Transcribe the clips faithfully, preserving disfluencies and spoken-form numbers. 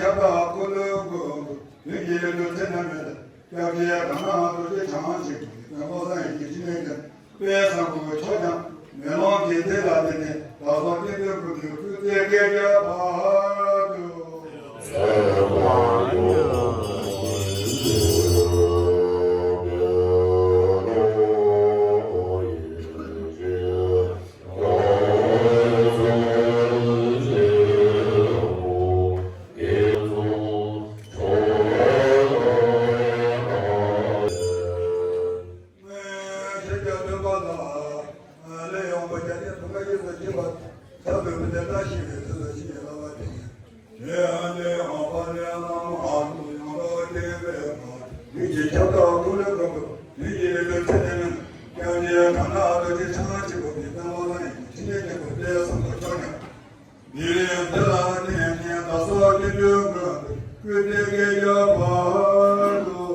ཁྱབ་བདག་འཁོར་ལོའི་མགོན་པོ། དུས་ཀྱི་ལུས་རྩལ་རྣམ་སྨིན་དང་། སྐྱབས་རྗེ་གང་ན་རྡོ་རྗེ་འཆང་ཆེན་པོ། བསྟན་པ་སངས་རྒྱས་ཀྱི་ཕྲིན་ལས་ཀྱི། དཔལ་བཟང་པོའི་མཆོག་ཀྱང་མེ་ལོང་གི་མཐིལ་ལ་བརྟེན་ནས། བདག་སོགས་སྐྱེ་འགྲོའི་ཀུན་ཏུ་བཀོད་དེ་སྐད་རྒྱག་པ་དང་། སྔོན་ཆད་ཀྱང་སྟོན་པ་ལ། ལས་ཡོངས་པ་བརྒྱ་བྱིན་དུ་མ་ཡིས་སུ་སྐྱེས་པ། ཐབས་དང་པོ་ནས་བཀྲ་ཤིས་པའི་ཚུལ་དུ་ཞིང་གི་ལ་བ་དེ། ལས་ཨ་ལས་ཨ་པ་ལས་ཨ་ལམ་ཨ་ལུ་ཡང་ལ་བ་དེ་བས་མ། ལུས་ཀྱི་ཁྱབ་བདག་འཁོར་ལོའི་མགོན་པོ། ལུས་ཀྱི་ལུས་ཀྱི་ཚེ་ནས་མིན། སྐྱབས་རྗེ་གང་ན་རྡོ་རྗེ་འཆང་ཆེན་པོ་འདི། བསྟན་པ་ལ་ཡིན་ཕྲིན་ལས་ཀྱི་སྐུ་དེ་བཟང་པོ་མཆོག་ཀྱང་། འདི་ལས་འདི་ལ་ནི་ཉན་བདག་སོགས་སྐྱེ་འགྲོའི་མགོན་པོ། བཀོད་དེ་སྐད་རྒྱག་པ་དང་། དེ་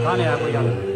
གང་ནས་ཡག་པོ་ཡང་།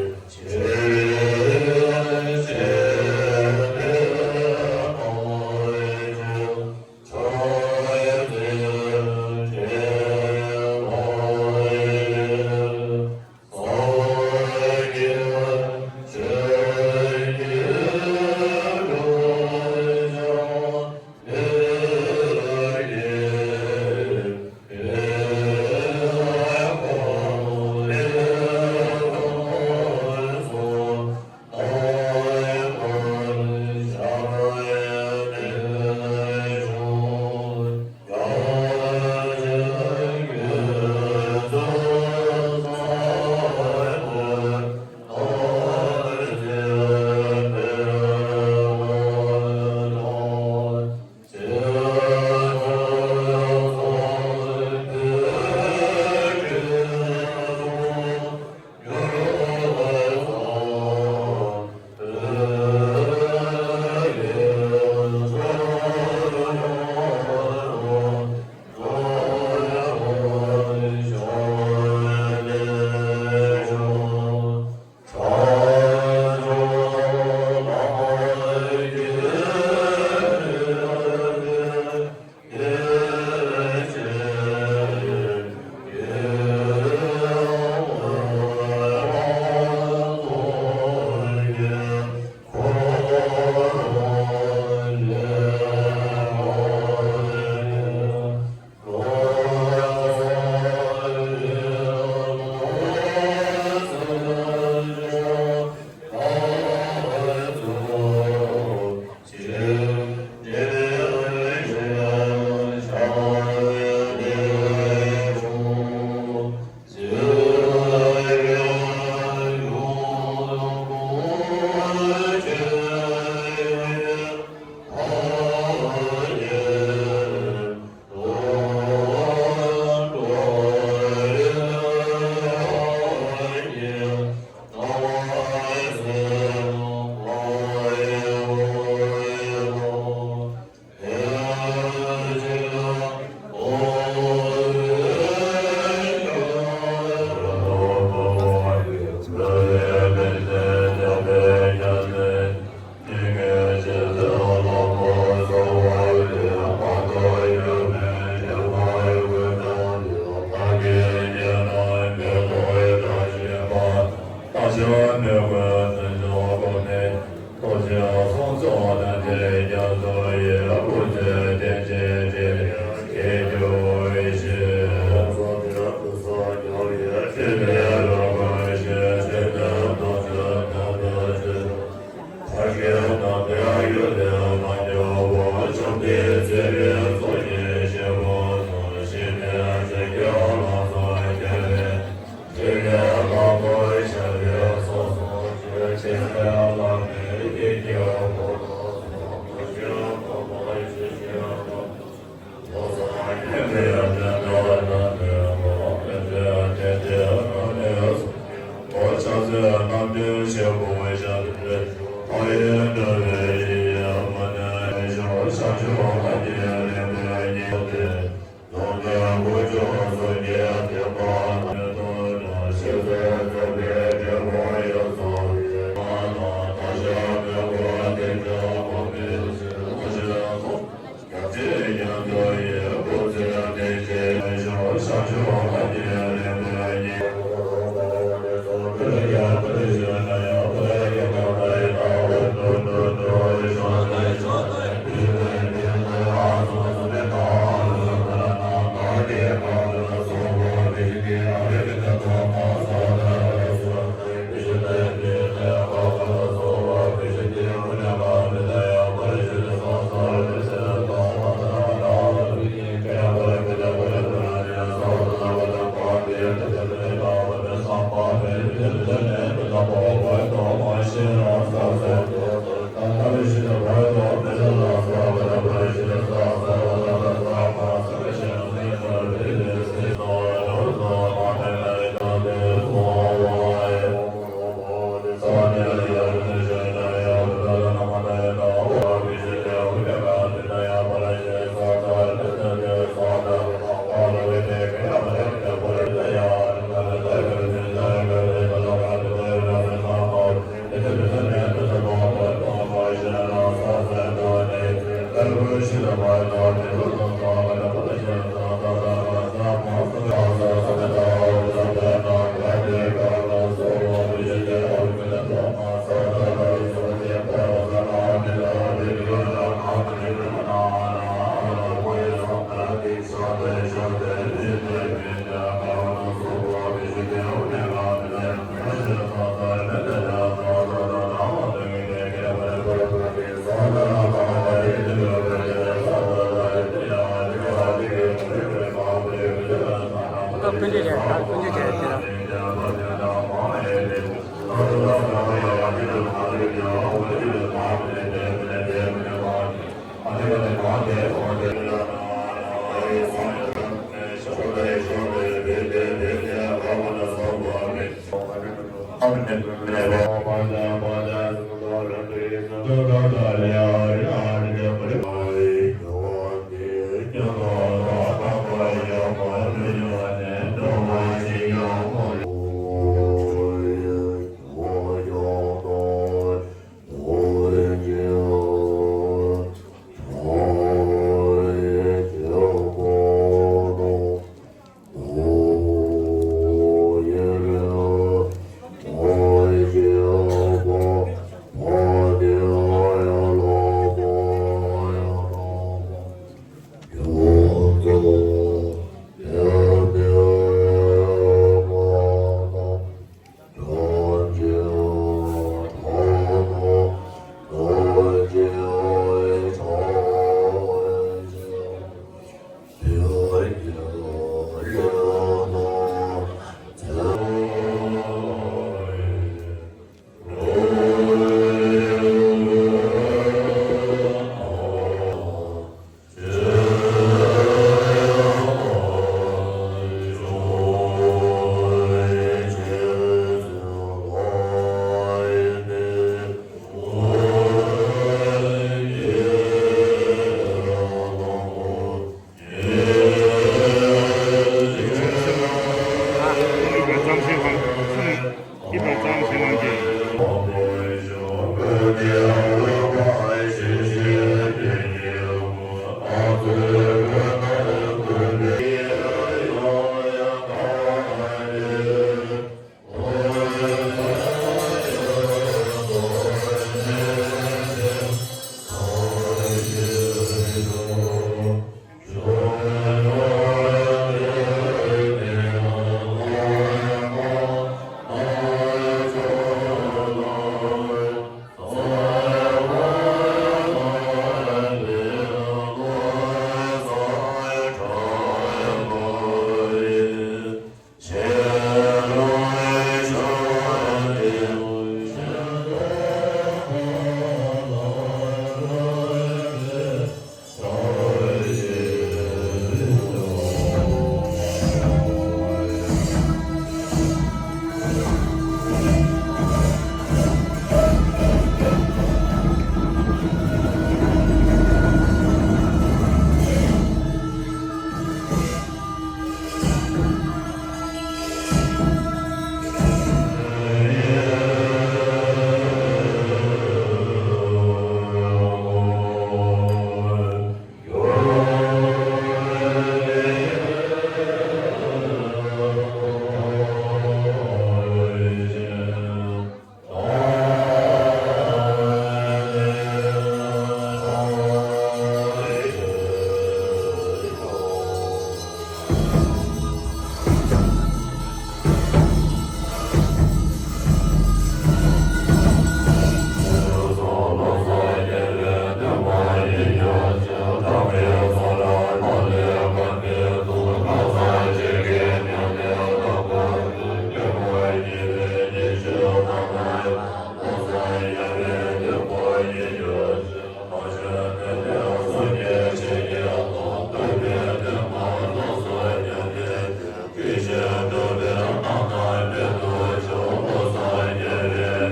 ད་ཕུན་ཆེ་རེད། ད་ཕུན་ཆེ་རེད་དེ་ར།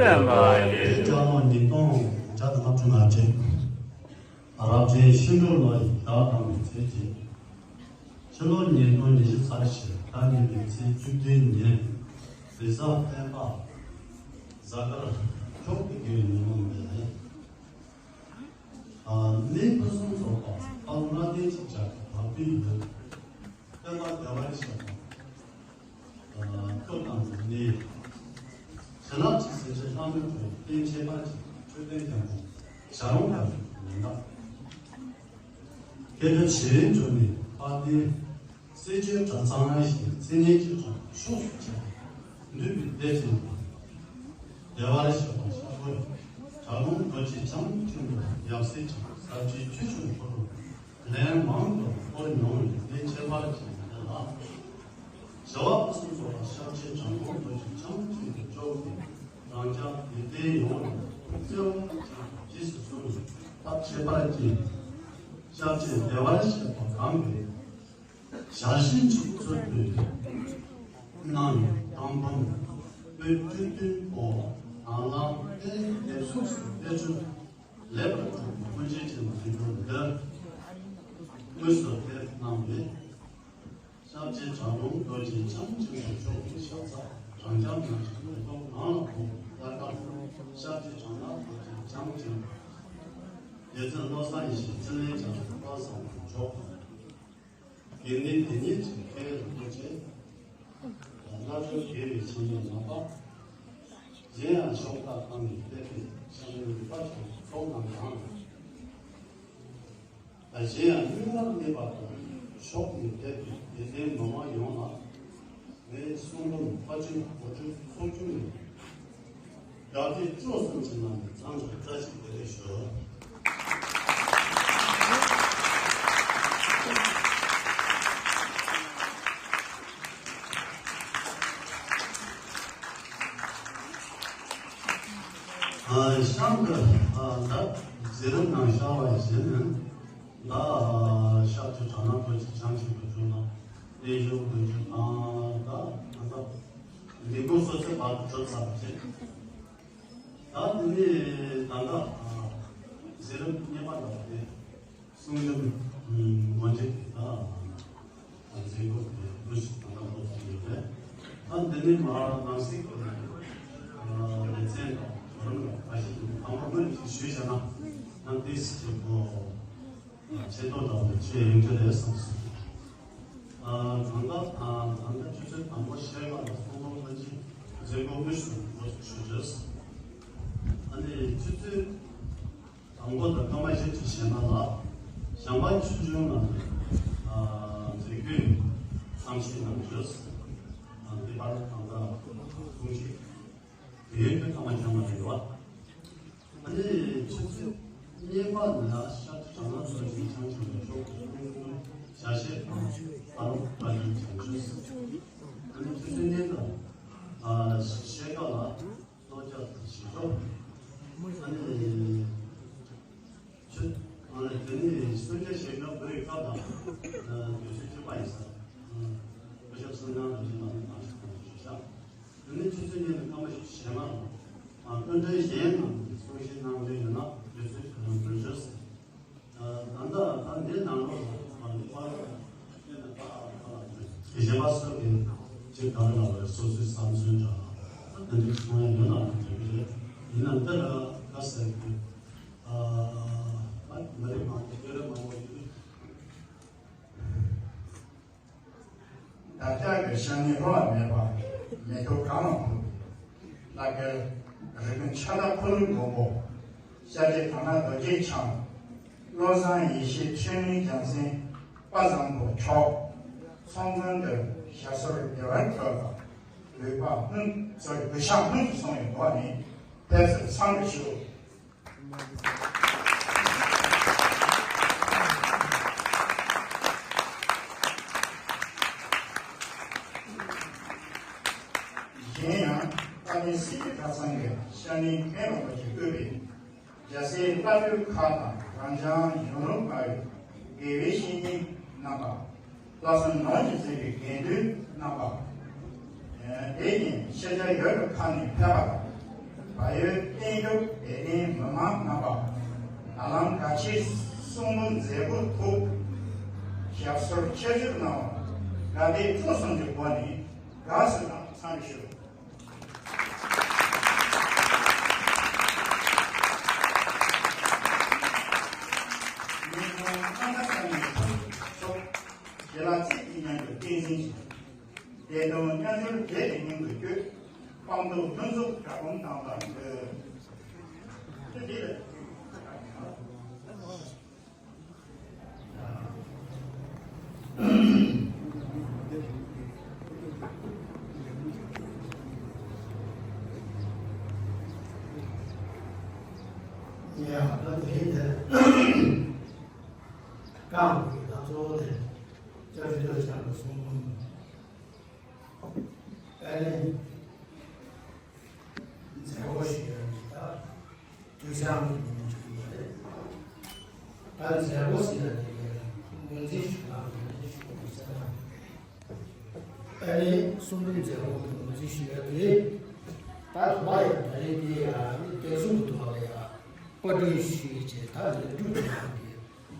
བོད་རྒྱལ་ལོ་ཉིས་སྟོང་བརྒྱ་དང་ལྔ་བཅུ་ང་གཅིག་རབ་བྱུང་ཤིང་འབྲུག་ལོ་ཡི་ཟླ་བ་དང་པོའི་ཚེས་གཅིག་ཕྱི་ལོ་ཉིས་སྟོང་ཉི་ཤུ་རྩ་བཞི་ཟླ་གཉིས་པའི་ཚེས་བཅུ་བདུན་ཉིན་རེས་གཟའ་སྤེན་པ་གཟའ་སྐར་འཁྱོག་པའི་དགེ་བའི་ཉིན་མོ་མེད། གནས་ཕུན་སུམ་ཚོགས་པ་ཨ་ལུ་ལ་བརྟེན་ཅིང་བྱ་བའི་བག་པའི་ཡུལ། སྟོན་པ་བདེ་བར་གཤེགས་པ། སྐུ་དང་གནས། བྱིན་རླབས་ཀྱི་ཟིན་བྲིས་ལྷ་མོའི་གྲོགས་རྟེན་ཁྱད་པར་ཅན་འཕྲོད་བསྟེན་རྒྱལ་པོ་བྱ་རུང་དཀར་པོའི་ཡོན་བདག་སྐད་གྲགས་ཆེ་བའི་འབྱུང་གནས་དཔལ་ལྡན། སྲིད་ཆེན་གྲྭ་ཚང་ཞེས་མཚན་སྙན་གྱི་གྲོགས་ཤུགས་སུ་ཆེ། འདུས་པའི་སྡེ་ཆེན་དང་། བདེ་བར་གཤེགས་པ་ཤར་སྒོའི་གྲྭ་རོང་རྡོ་རྗེ་འཆང་ཆེན་པོ་ཡབ་སྲས་ཀྱང་ཟབ་ཆོས་ཆོས་སྐྱོང་འཁོར་ལོ་ལན་མང་དུ་བསྐོར་མྱོང་བའི་གནས་ཁྱད་པར་ཅན་དེ་ལ། བྱ་བ་ཕུན་སུམ་ཚོགས་པ་ཤར་ཕྱིན་གྲྭ་རོང་རྡོ་རྗེ་འཆང་ཆེན་པོ་མཆོག་གིས་རང་རྒྱལ་བོད་དོན་ཡོངས་ལ་བརྩེ་བ་དང་རྗེས་སུ་བཟུང་བའི་ཐབས་ཁྱད་པར་ཅན་ཤར་ཕྱིན་བདེ་བར་གཤེགས་པ་གང་གི་ཞལ་བཞེས་ཆེད་གཙོས་པའི་གནང་དང་པོ་བོད་བཅུ་བདུན་པོ་དང་བླངས་ཏེ་འདེབས་གསོག་སུ་དཔེ་སྐྲུན་ལེགས་པར་གྲུབ་པའི་སྔོན་རྗེས་ཅན་དུ་གྱུར་འདིར་དངོས་སུ་ཕེབས་གནང་བའི་ཤར་རྗེ་གྲྭ་རོང་རྡོ་རྗེ་འཆང་ཆེན་པོ་མཆོག་གི་ཞབས་ས་རང་རྒྱལ་ནང་གི་མེ་ཏོག་ངང་ལ་ཕོག་པའི་ལྷ་སྐལ་ཤར་རྗེ་གྲྭ་ནག་རྡོ་རྗེ་འཆང་ཆེན་པོ་རྗེ་བཙུན་བློ་བཟང་ཡེ་ཤེས་ཕྲིན་ལས་རྒྱ་མཚོ་དཔལ་བཟང་པོ་མཆོག་དང་། དགེ་འདུན་དེ་ཉིད་ཀྱི་མཁན་རིན་པོ་ཆེ། བླ་སྤྲུལ་དགེ་བའི་བཤེས་གཉེན་རྣམ་པ། གཞན་ཡང་ཕྱོགས་མཐའ་ཁག་ནས་ཕེབས་པའི་ཤར་མོའི་རིག་པ་ཆེན་པོའི་ཚོགས་རྣམས་དང་། གཞན་ཡང་དབུས་ལ་གནས་པ་དང་ཕྱོགས་ནས་ཕེབས་པའི་དད་ལྡན་མི་མང་ཡོངས་ལ། ངའི་གསུང་འབུམ་དཔལ་སྤྲུལ་གོ་སྒྲོན་ཚོགས་ཆུང་ནས་དགའ་བདེ་སྤྲོ་གསུམ་གྱི་ངང་ནས་འཚམས་འདྲི་བཀྲ་ཤིས་བདེ་ལེགས་ཞུ། ཨ་གཤམ་དུ་ཨ་ད་མཛད་རིམ་ནང་ཤར་བ་བཞིན་ད་ཤར་དུ་གྲྭ་ནག་རྡོ་རྗེ་འཆང་ཆེན་པོ་བྱོན་ལ་གནས་མཇལ་དགོས་རྒྱུ་དང་། ད་ད་ལས་ཁུངས་སོ་སོའི་བར་དུ་གྲུབ་ཚར་བ་བཞིན། ད་དེ་ནས་ད་ལྟ་མཛད་རིམ་གཉིས་པ་ལ་དེ་གསུང་རིམ་ངོ་སྤྲོད་དེ་དང་མཛད་སྒོ་དེ་དངོས་སུ་ད་ལྟ་འགོ་བཙུགས་ཡོད་པས། ད་འདི་ནས་མར་ནང་གསེས་ཀྱི་ལེ་ཚན་དང་གོ་རིམ་ལ་ག་ཞིག་ཡིན་དང་པོ་དངོས་ཀྱི་ཞུས་བྱས་ན་ནང་ཏིས་ཀྱི་གོ་ཆེ་མཐོང་འདྲ་བོ་ཆེ་ཡོང་རྒྱུ་རེད་བསམ་སོང་། ཨ་གང་ལྟར་ཨ་གང་ལྟར་ཆུ་ཚོད་དང་པོ་ཕྱེད་ཀ་ལ་སོང་ཙང་ལྷན་རྒྱས་མཛད་སྒོ་དངོས་སུ་འགོ་ཚུགས་རེད། ཨ་ནི་ཆུ་ཚོད་དང་པོ་དང་སྐར་མ་བཞི་བཅུ་ཞེ་ལྔ་ལ་བྱམས་པ་ཆོས་འབྱུང་ལགས་ནས་ཨ་མཛད་སྒོའི་གཏམ་བཤད་གནང་རྒྱུ། ཨ་འདི་བར་གང་ལྟར་གསུང་ཆོས་དུས་ཡུན་དུ་སྐར་མ་བཅོ་ལྔ་རེད་བ། ཨ་ནི་ཆུ་ཚོད་གཉིས་པ་ནས་ཤར་དུ་གྲྭ་ནག་རྡོ་རྗེ་འཆང་ཆེན་པོ་མཆོག་གི་གསུང་འབུམ་ཞལ་བཞེས་དང་ཨ་རོགས་བཀའ་དྲིན་ཆེན་ཞུ། ཨ་ནི་ཆུ་ཚོད་གཉིས་དང་ཨ་ཕྱེད་ཀ་ལ་གློ་བརྒྱ་དང་ཞི་ཁྲོ། ཨ་ནི་ཆུ་ཨ་ནི་དེ་ནི་གསུང་ཆོས་བཤད་སྐབས་བོད་ཡིག་སྐབས་དང་དུས་ཚོད་གཅིག་པ་ཡིན་ས། སྐུ་ཞབས་བསོད་ནམས་རིན་ཆེན་ལགས་ནས་གཏམ་བཤད་གནང་ཞུ་ཞག་དེ་ནས་ཆུ་ཚོད་གཉིས་དང་སྐར་མ་བཞི་བཅུ་ཞེ་ལྔ་ལ། སྐུ་མགྲོན་གཞན་རྣམས་ཀྱིས་གསུང་བཤད་གནང་འདོད་ཡོད་ན་དུས་ཚོད་ཁྱོད་རང་འགོད་ཞུ། ད་ལྟ་ད་འདི་ནང་ལོགས་ལ་འདི་པར་ལ་སྐད་ནས་པར་ཨ་པར་ལ་འདི་གཞན་པ་སོགས་ཀྱིས་ཅིག་ག་རེ་ལབ་རེད། སོ་སོའི་བསམ་ཚུལ་འདྲ་ད་འདི་གསུང་ཡ་ཡོད་ན་འགྲིག་གི་རེད། ཡིན་ནའང་འདི་ལ་ཁ་གསལ་གྱི་ཨ་མི་རིགས་མང་པོ་སྐད་རིགས་མང་པོ་ཡོད། བདག་ཅག་གི་ཤ་ནི་བློ་ལ་མེད་པ། མེ་ཏོག་གང་ལ་ཕོག་པའི་བླ་སྐལ་རིག་པའི་ཕྱྭ་སྟག་འཁོར་ལོའི་མགོན་པོ། ཤར་རྗེ་གྲྭ་ནག་རྡོ་རྗེ་འཆང་། བློ་བཟང་ཡེ་ཤེས་འཕྲིན་ལས་རྒྱལ་མཚན་དཔལ་བཟང་པོ་མཆོག་ཚོགས་མགོན་དུ་ཞབས་སོར་བདེ་བར་འཕོས་པ། འོད་དཔག་སྨོན་སོ་རེ་འོད་ཞགས་སྔོན་དུ་སོང་བའི་སྒོ་ནས་ཕེབས་པར་འཚམས་འདྲི་ཞུ། གཞན་ཡང་ཏཱ་ལའི་སྲིད་ཀྱི་གྲྭ་ཚང་གི་ཤ་ནི་མཁན་རིན་པོ་ཆེ་དབུས་པའི་རྒྱལ་སྲས་བླ་སྤྲུལ་ཁག་དང་རང་འཇང་ཡུམ་རོང་ལྔ་པའི་དགེ་བའི་བཤེས་གཉེན་རྣམ་པ། བླ་བཙུན་ནོར་གྱིས་གཙོས་པའི་དགེ་འདུན་རྣམ་པ། དེ་བཞིན་ཤེས་བྱ་ཡུལ་དུ་ཁག་ནས་ཕེབས་པ་དང་ བལ་ཡུལ་བསྟན་རྒྱུགས་དད་ལྡན་མི་མང་རྣམ་པ། ད་ལམ་དགའ་ཆེ་གསུང་འབུམ་མཛད་སྒོ་ཐོག་ཞབས་སོར་ཆེད་བཅར་གནང་བར་དགའ་དད་སྤྲོ་གསུམ་གྱི་སྒོ་ནས་དགའ་བསུ་དང་འཚམས་འདྲི་ཞུ། ཉིན་གུང་ཨ་མ་ཚང་མའི་ཐུགས་ཚོགས་རྒྱལ་ལ་ཚིག་གི་ཉམས་ཀྱི་བསྟན་འཛིན་ཞིག་བདེ་དོན་མཉམ་འབྱོར་བདེ་བའི་སྙིང་དུ་བསྐྱོད། སྤངས་རྟོགས་ལྷུན་རྫོགས་གྲགས་པའི་མདངས་དང་འདོད། དེ་འདི་ལ། ཡ་ད་དེ་དེ་རྐང་གི་ད་གཙོ་བོ་དེ་ཅག་ཅི་ལྟར་ཆགས་ལ་སོང་། ཨ་ནི། མཛད་སྒོ་ཞུ་ཡ་འདི་ད་དུས་སང་གི་ཉིན་ཞིག་ཡིན་པ་རེད། ད་མཛད་སྒོ་ཟེར་ཡ་དེ་གའི་ངོས་འཛིན་ཞུ་ན་ངོས་འཛིན་ཞུ་དགོས་ཟེར་ན། ཨ་ནི་གསུང་འབུམ་མཛད་སྒོ་གི་ངོས་འཛིན་ཞུ་ཡ་དེ་ད་ལྷ་ཡ་ད་རེས་དེ་ཡ་ནི་དེ་གསུང་གི་ཐོག་ལ་ཡ་པར་སྐྲུན་ཞུ་ཡི་བྱས་ད་ལས་སྒྲུབ་ཀྱི་ཡ་དེ།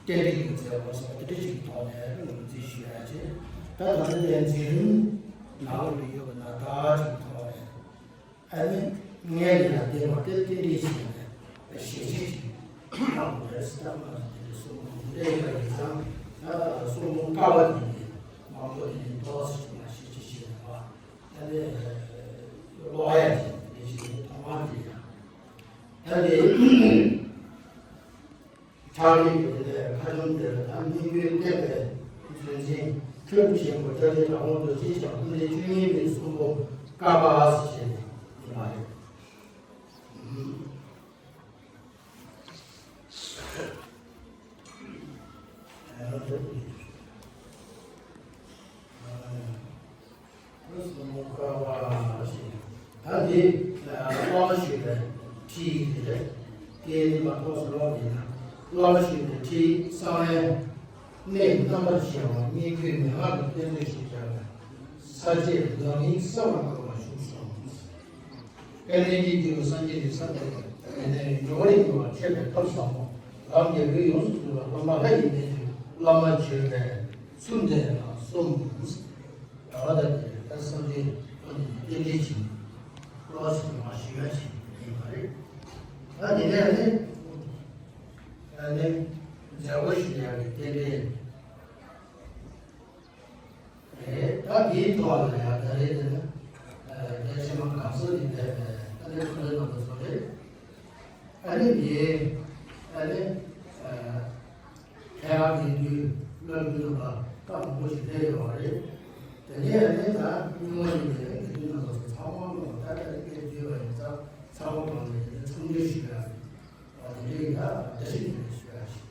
རྟེན་འབྲེལ་གྱི་མཛད་སྒོ་སོགས་དེ་འདྲ་ཞིག་གི་ཐོག་ནས་ངོས་འཛིན་ཞུ་ཡ་བྱས། ད་ད་ལྟ་དེ་འཛིན་རིམ་ནང་ལོགས་ལ་ཡོད་པ་ན་ད་ཅིག་ཐོག་ནས་ཨ་ནི་ངས་ལས་ལ་བརྟེན་པ་དེ་རྟེན་འབྲེལ་བྱས་ནས་ཞལ་བཞེས་ཤིག་གནང་དགོས་རེད་ཟེར། ད་མ་དེ་འདྲ་གསུང་མ་འདྲ་ཡོད་པ་ཡིན་ཙང་ད་གསུང་འབུམ་དཀའ་བ་དེ་ནི་མང་པོ་དེ་ནི་ཏོག་ཙམ་ཞིག་ལ་ཞལ་བཞེས་བྱས་ནས་བ་ཨ་ནི་ཀློག་ཡ་ཅིག་དེ་འདྲ་ཞིག་ཐོག་མ་དེ་ཡང་ད་དེ། ཕྱག་ལས་ཀྱི་དེ་ལས་ཁ་བྱུང་དེར་ད་སྙིང་པོའི་བསྟན་པའི་མཛོད་འཛིན་ཁྱོད་ཆེན་པོ་ལྕགས་རི་དྲག་པོ་རྡོ་རྗེ་འཆང་སྐུ་ཕྲེང་བཅུ་གཉིས་པའི་གསུང་འབུམ་བཀའ་པ་ཟེར་བྱས་ནས་ཡིན་པ་རེད། ད་འདི་བླ་མ་ཞུས་པའི་ཁྲིད་དེ་རེད། སྐད་འདི་མ་ཐོགས་སུ་ལོག་ཡིན་ན་བླ་མ་ཞུས་པའི་ཁྲིད་གསང་བའི་གནས་རྣམ་པར་ཕྱེ་བ་སྙིང་པོའི་མན་ངག་གི་བསྟན་བཅོས་ཤིག་བྱ་བའི་ས་བཅད་ལམ་རིམ་གསལ་བར་བཀོད་པ་བཞུགས་སོ། དཔལ་ལྡན་གྱི་རྒྱུད་ལ་སངས་རྒྱས་ཀྱི་ས་བཅད་དེ་ནས་འགྲོ་བ་རིགས་དྲུག་ལ་ཐེག་པའི་ཐབས་ཟབ་མོ་ལམ་གྱི་རིགས་ཡོངས་སུ་རྫོགས་པའི་སློབ་མ་ལྷ་ཡི་གནས་ཀྱི་བླ་མ་བརྗོད་པའི་ཚུལ་འདི་ལ་གསུམ། ད་ལྟ་དེ་ལྟར་བསམ་གཏན་ཐོག་ནས་རྟེན་འབྲེལ་གྱི་བློ་ཞིག་མ་ཞུ་ཡ་ཞིག་ཡིན་པ་རེད། ད་དེ་ནས་ནི་ཨ་ནི་མཛད་སྒོ་ཞུ་ཡ་གི་རྟེན་འབྲེལ་རེད། ད་དེའི་ཐོག་ལ་ཡང་ད་རེས་དེ་ནི་རྒྱ་ཆེན་མོ་གང་ཟག་གི་འདས་པའི་ཨ་ནི་ཁོ་རེ་རྣམ་པ་ཚོ་རེད། ཨ་ནི་དེ་ཨ་ནི་ཁྱེད་རང་གི་དུས་སློབ་ཕྲུག་རྣམ་པ་སྐབས་མང་པོ་ཞིག་སླེབས་ཡོད་པ་རེད། དེ་ནས་ཨ་ནི་ད་སྔོན་མ་ཡིན་པའི་དགེ་འདུན་རྣམ་པ་ཚོ་ཚང་མ་ལ་ད་ལྟ་རེ་སྐད་བརྗོད་པ་ཡིན་ཙང་ཚང་མ་གང་ལ་ཡིན་ན་འཚམས་འདྲི་ཞུ་ཡ་རེད། ཨ་དེ་འདྲ་ཡིན་ད་བཀྲ་ཤིས་བདེ་ལེགས་ཞུ་ཡ་ཞིག་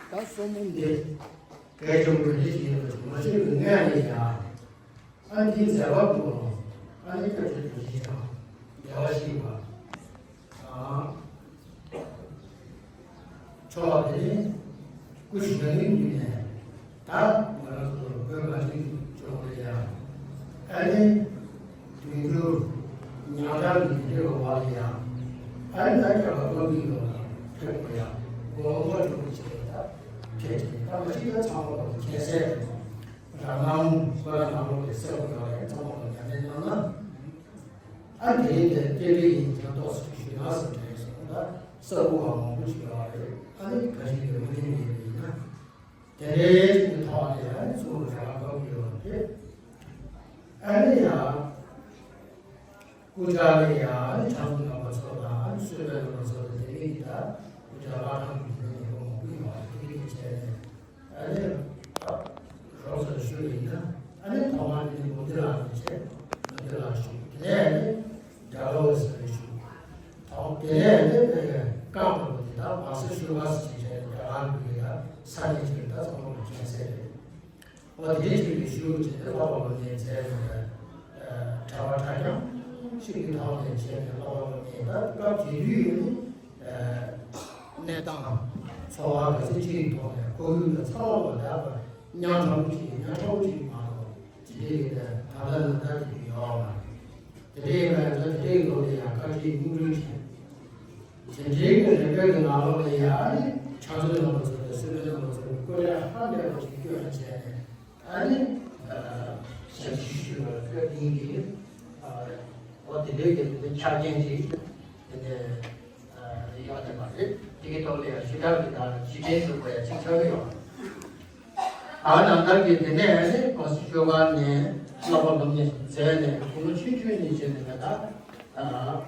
ད་གསུང་འབུམ་འདི་སྐད་ཆ་འདི་འདྲ་ཞིག་ཡོད་པ་ཞིག་མ་ཤེས་པའི་ངས་ནི་ཡང་ཨ་འདི་མཛད་པ་པོ་ཨ་ནི་སྐད་ཆ་འདི་ཞིག་དང་བདེ་བ་ཞིག་པ། ཕྱོགས་དེ་ནི་སྐུ་གཞོན་ནུའི་དུས་ནས་ད་ང་རང་ཚོ་བོད་གངས་ཅན་གྱི་ལྗོངས་ལ་ཡང་ཨ་ནི་དུས་འགྱུར་ཉག་ཕྲ་གི་དུས་འགྱུར་བ་ལ་ཡང་ཨ་ནི་ད་ཁྱབ་པ་བཀའ་བརྒྱུད་ལ་ཕེབས་པ་ཡང་དགོངས་པ་སྒྲུབ་པ་བྱས་ད་ཕེབས་ཀྱི་ད་མ་གཞི་ད་ཚང་མ་ལ་མཁྱེན་གསལ་རང་སྣང་བློ་ལ་ནང་ལོགས་ཀྱི་གསལ་པོ་ཡོད་རེད། ཚང་མ་ལ་ཉམས་ལེན་གནང་ན། ཨ་དེ་རིང་དེ་རྟེན་འབྲེལ་ཡིན་ཀྱང་ཏོག་ཙམ་ཞུས་ན་བསམ་དྲན་སོང་། ད་ས་ཁུག་བ་མང་པོ་ཞིག་ཡོད་རེད། ཨ་ནི་ག་ཞིག་ཡོད་མ་ཡིན་ཡིན་ཡིན་ན། དེ་འདྲའི་ཅིག་གི་ཐོག་ནས་ཨ་ནི་ཚུར་ར་བབས་ཡོད་རེད། ཨ་ནི་ཡང་སྐུ་བཅར་ལ་ཡང་ཨ་ནི་ཁྲ་ཚོམ་རྣམ་པ་ཚོ་དང་ཨ་ནི་གསོལ་བའི་རྣམ་པ་ཚོ་དང་དེ་མིན་གྱི་ད་སྐུ་བཅར་བླ་བྲང་གི་དེ་འདྲའི་མང་པོ་ཡོད་རེད། དེ་འདྲའི་བྱས་ནས། ཨ་ནི་རོགས་ཚོར་ཞུ་ཡིན་ན། ཨ་ནི་ཐོག་མར་དེ་ནི་མུ་ཏི་ལགས་ནས་བྱས། མུ་ཏི་ལགས་ཞུ། དེ་ནས་ཨ་ནི་དགྲ་བླ་འོད་ཟེར་ནས་ཞུ། ཐོག་དེ་ནས་ཨ་ནི་རྐང་པ་པོ་དེ་དག་མ་སེར་ཤུལ་བ་སེ་བྱས་བྱས་དགྲ་བླ་འགུལ་ཡ་ས་གནས་ཀྱི་ད་ཚང་མ་མཁྱེན་གསལ་རེད། འོ་དེ་འདྲའི་ཅིག་ནས་ཞུ་བྱས་ཏེ་ལྷག་པ་པོ་ནས་མཛད་པའི་གྲྭ་པ་གྲྭ་རྐྱང་ཞིག་གི་ཐོག་ནས་བྱས་ཏེ་ལྷག་པ་པོ་ནས་ད་སྐབས་དེ་དུས་ཡིན་ནི། དང་། འཚོ་བ་ག་ཚོད་ཅིག་ཐོག་ནས་ཁོར་ཡུག་ལ་ཚང་མ་ལ་ཡག་པ་ཉག་ཕྲ་མོ་ཅིག་ཉག་ཕྲ་མོ་ཅིག་མ་གཏོགས་དེ་འདྲའི་ཡོད་པའི་ད་ལྟ་ལ་ད་དེ་ཡོད་མ་རེད། དེ་འདྲའི་ཡོད་པའི་ད་དེ་འདྲའི་ལོ་ལ་ཡང་བཀའ་དྲིན་སྙིང་རུས་ཆེ། དེ་འདྲའི་གི་རིམ་པའི་གི་ནང་ལོགས་ལ་ཡང་ཨ་ནི་ཕྱག་མཛོད་རྣམ་པ་ཚོ་དང་སེམས་པའི་རྣམ་པ་ཚོ་ལ་བཀོད་ལས་ཧ་ལས་པ་ཅིག་བསྐྱོན་བྱས་ནས། ཨ་ནི། ཞབས་ཕྱི་ཞུ་བར་སྐད་འདིའི་གི། འོ་དེ་འདྲའི་གི་དེ་ཆ་རྐྱེན་ཅིག་དེ་ནས་ཡོད་བསྡད་པ་རེད། དེ་གི་ཐོག་ལ་ཡང་ཞེ་དྲག་གི་ད་རྗེས་དྲན་ཞུ་དགོས་ཡ་ཅིག་ཆགས་ཀྱི་ཡོད། ཨ་ནང་ལྟར་གི་དེ་ནས་ཨ་ནི་གོང་ས་མཆོག་ག་ནས་བསླབ་པ་སློབ་གཉེར་མཛད་ནས་སྐུ་ངོ་ཆུང་ཆུང་ནས་བྱས་ནས་ད་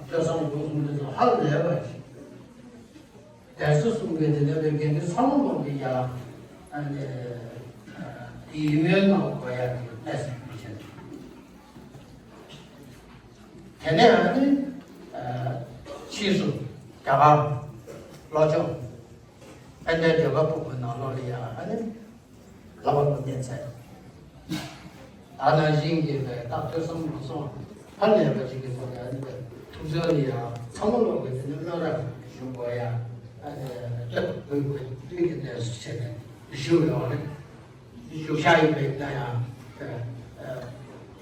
ཐོས་བསམ་སྒོམ་གསུམ་དེ་ཚོ་ཧ་ལས་པ་ཞིག་དེ་ཚོ་གསུང་གི་དེ་ནས་བའི་དགེ་འདུན་ཚང་མ་ལོག་གི་ཡ། ཨ་ནི། ཡིད་སྨོན་གནང་དགོས་ཡ་གི་གནས་སུ་གྱུར་ཕྱིན། དེ་ནས་ཨ་ནི། ཕྱིས་སུ་རྒྱ་གར་ལྷོ་ཕྱོགས་དཔལ་ལྡན་འདོད་པ་ཕུག་གི་ནང་ལོགས་ལ་ཡ་ཨ་ནི། བསླབ་པ་སློབ་གཉེར་མཛད། ད་ནང་བཞིན་གྱི་ལས་ཀ་ཐོས་བསམ་སྒོམ་གསུམ་ཧ་ལས་པ་ཅིག་གི་ཐོག་ནས་ཨ་ནི་ཐུགས་བརྩོན་ལ་ཡང་ཚང་མ་ལོག་གི་དེ་ནི་བློ་རབ་ཞུ་དགོས་ཡ། ཨ་ནི་སྟོད་དུ་བོད་ཀྱི་དུས་ཀྱི་གནས་སུ་བྱས་ནས་བཞུགས་ཡོད་རེད། བཞུགས་ཤག་ཡིན་པས་ན་ཡང་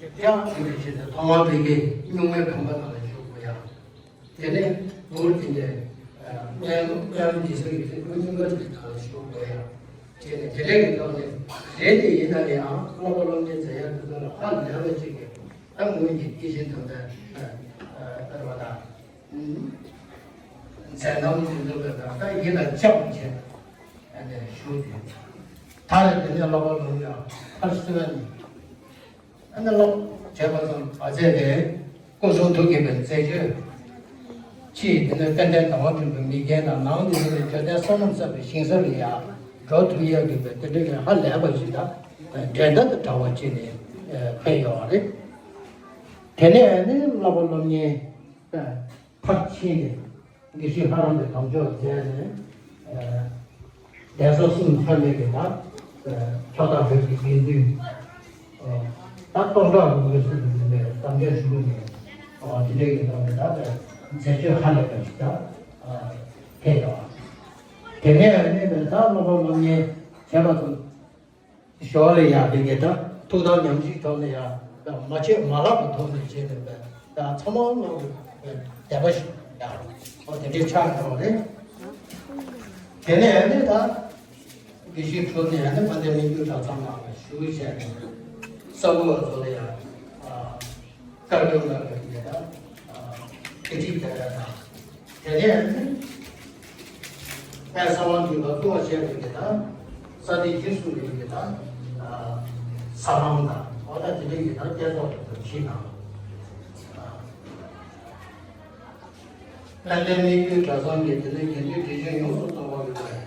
ཀྱང་དེ་འདྲ་བྱས་ནས་ཐོག་མར་བོད་ཀྱི་གཉུག་མའི་ཁང་པ་ནང་ལ་བཞུགས་དགོས་ཡ། དེ་ནས་མུར་དེ་ནས་སྨན་སྨན་འདི་ཚོ་ཡི་ཚེ་ཁོ་སྙིང་ག་དེ་ནང་ལ་བཞུགས་དགོས་ཡ། བྱས་ནས་དེ་ལས་ཀྱི་ཐོག་ནས་རེད་དེ་ཡིན་ན་ཡང་བསླབ་པ་སློབ་གཉེར་མཛད་ཡ་དེ་ཚོ་ལ་ཧ་ལས་པ་ཅིག་གིས་ད་ངོས་ཀྱི་སྐྱེས་ཆེན་དམ་པའི་སྤེལ་བ་དང་། མཛད་རྣམ་དེ་ཚོ་ལ་ད་ཡིད་ལ་བཅངས་བྱས་ནས་བཞུགས་ཏེ། ད་རེས་དེ་ནས་བསླབ་པ་སློབ་གཉེར་ཕར་གསོལ་ནས། ཨ་ནི་སློབ་བྱས་པ་ཙམ་མ་ཟད་པའི་སྐུ་གསུང་ཐུགས་ཀྱི་པའི་མཛད་སྤྱོད། ཕྱིས་དེ་ནས་དཔལ་ལྡན་ཟླ་བ་སྒྲོན་པའི་མིག་རྒྱན་དང་ནང་དུ་ཡོད་པའི་བརྗོད་བསྟན་བསོད་ནམས་བསགས་པའི་ཞིང་ས་ལ་ཡང་འགྲོ་ཐུབ་ཡག་གི་པའི་དེ་འདྲའི་ཧ་ལས་པ་ཞིག་དང་འགྲན་ཟླ་དང་བྲལ་བ་བྱས་ནས་ཕེབས་ཡོད་པ་རེད། དེ་ནས་ནི་བསླབ་པ་སློབ་གཉེར་མཐར་ཕྱིན་ནས། དགེ་བཤེས་ལྷ་རམས་པའི་དམ་འཇོག་མཛད་ནས། གདན་ས་གསུམ་ཆ་མེད་ཀྱི་ད་ཕྱོགས་མཐའ་བོད་ཀྱི་དགེ་འདུན་ད་སྟོང་ཕྲག་དགུ་བརྒྱ་ཙམ་ཡིན་པའི་དམ་བཅའ་ཞུ་ནས་དེ་འདྲའི་ཡིན་ན་ད་མཛད་སྤྱོད་ཧ་ལས་པ་ཞིག་ད་ཕེབས་ཡོད། དེ་ནས་ནི་ད་བསླབ་པ་སློབ་གཉེར་བྱས་པ་དང་། ཞོར་ལ་ཡང་དེ་གའི་ད་ཐུགས་དམ་ཉམས་བཞེས་ཐོག་ནས་ཡང་མ་ཆད་མ་ལྷག་པའི་ཐོག་ནས་བྱས་ནས་པའི་ད་ཚང་མ་ལོག་གི་དད་པ་ཞིག་ཡང་ཨོ་དེ་འདྲའི་ཆགས་འགྲོ་བ་རེད། དེ་ནས་ཡང་ནི་ད་དགེ་བཤེས་ཁྲོད་ནས་ཡང་ནི་དཔལ་ལྡན་སྨན་རྒྱུད་གྲྭ་ཚང་ནང་ལ་ཞུགས་བྱས་ནས་གསར་བུ་བ་ཚོ་ལ་ཡང་བཀའ་བཀྱོན་གནང་བའི་ཡིན་ན་དེ་ཁྲིད་བསྡད་པ་དང་། དེ་ནས་དཔལ་གསང་བ་འདུས་པ་བསྐུལ་བ་བྱས་པའི་གི་དང་ས་སྡེ་བཞི་གསུམ་གྱི་གི་དང་ས་ཁང་དང་འོ་ད་དེ་འདྲའི་གི་དང་བསྐྱེད་རྫོགས་དང་ཁྲིད་དང་དཔལ་ལྡན་སྨན་རྒྱུད་གྲྭ་ཚང་གི་དེ་ནས་དགེ་འདུན་དགེ་ཆོས་ཡོངས་སུ་རྫོགས་པ་གི་དང་།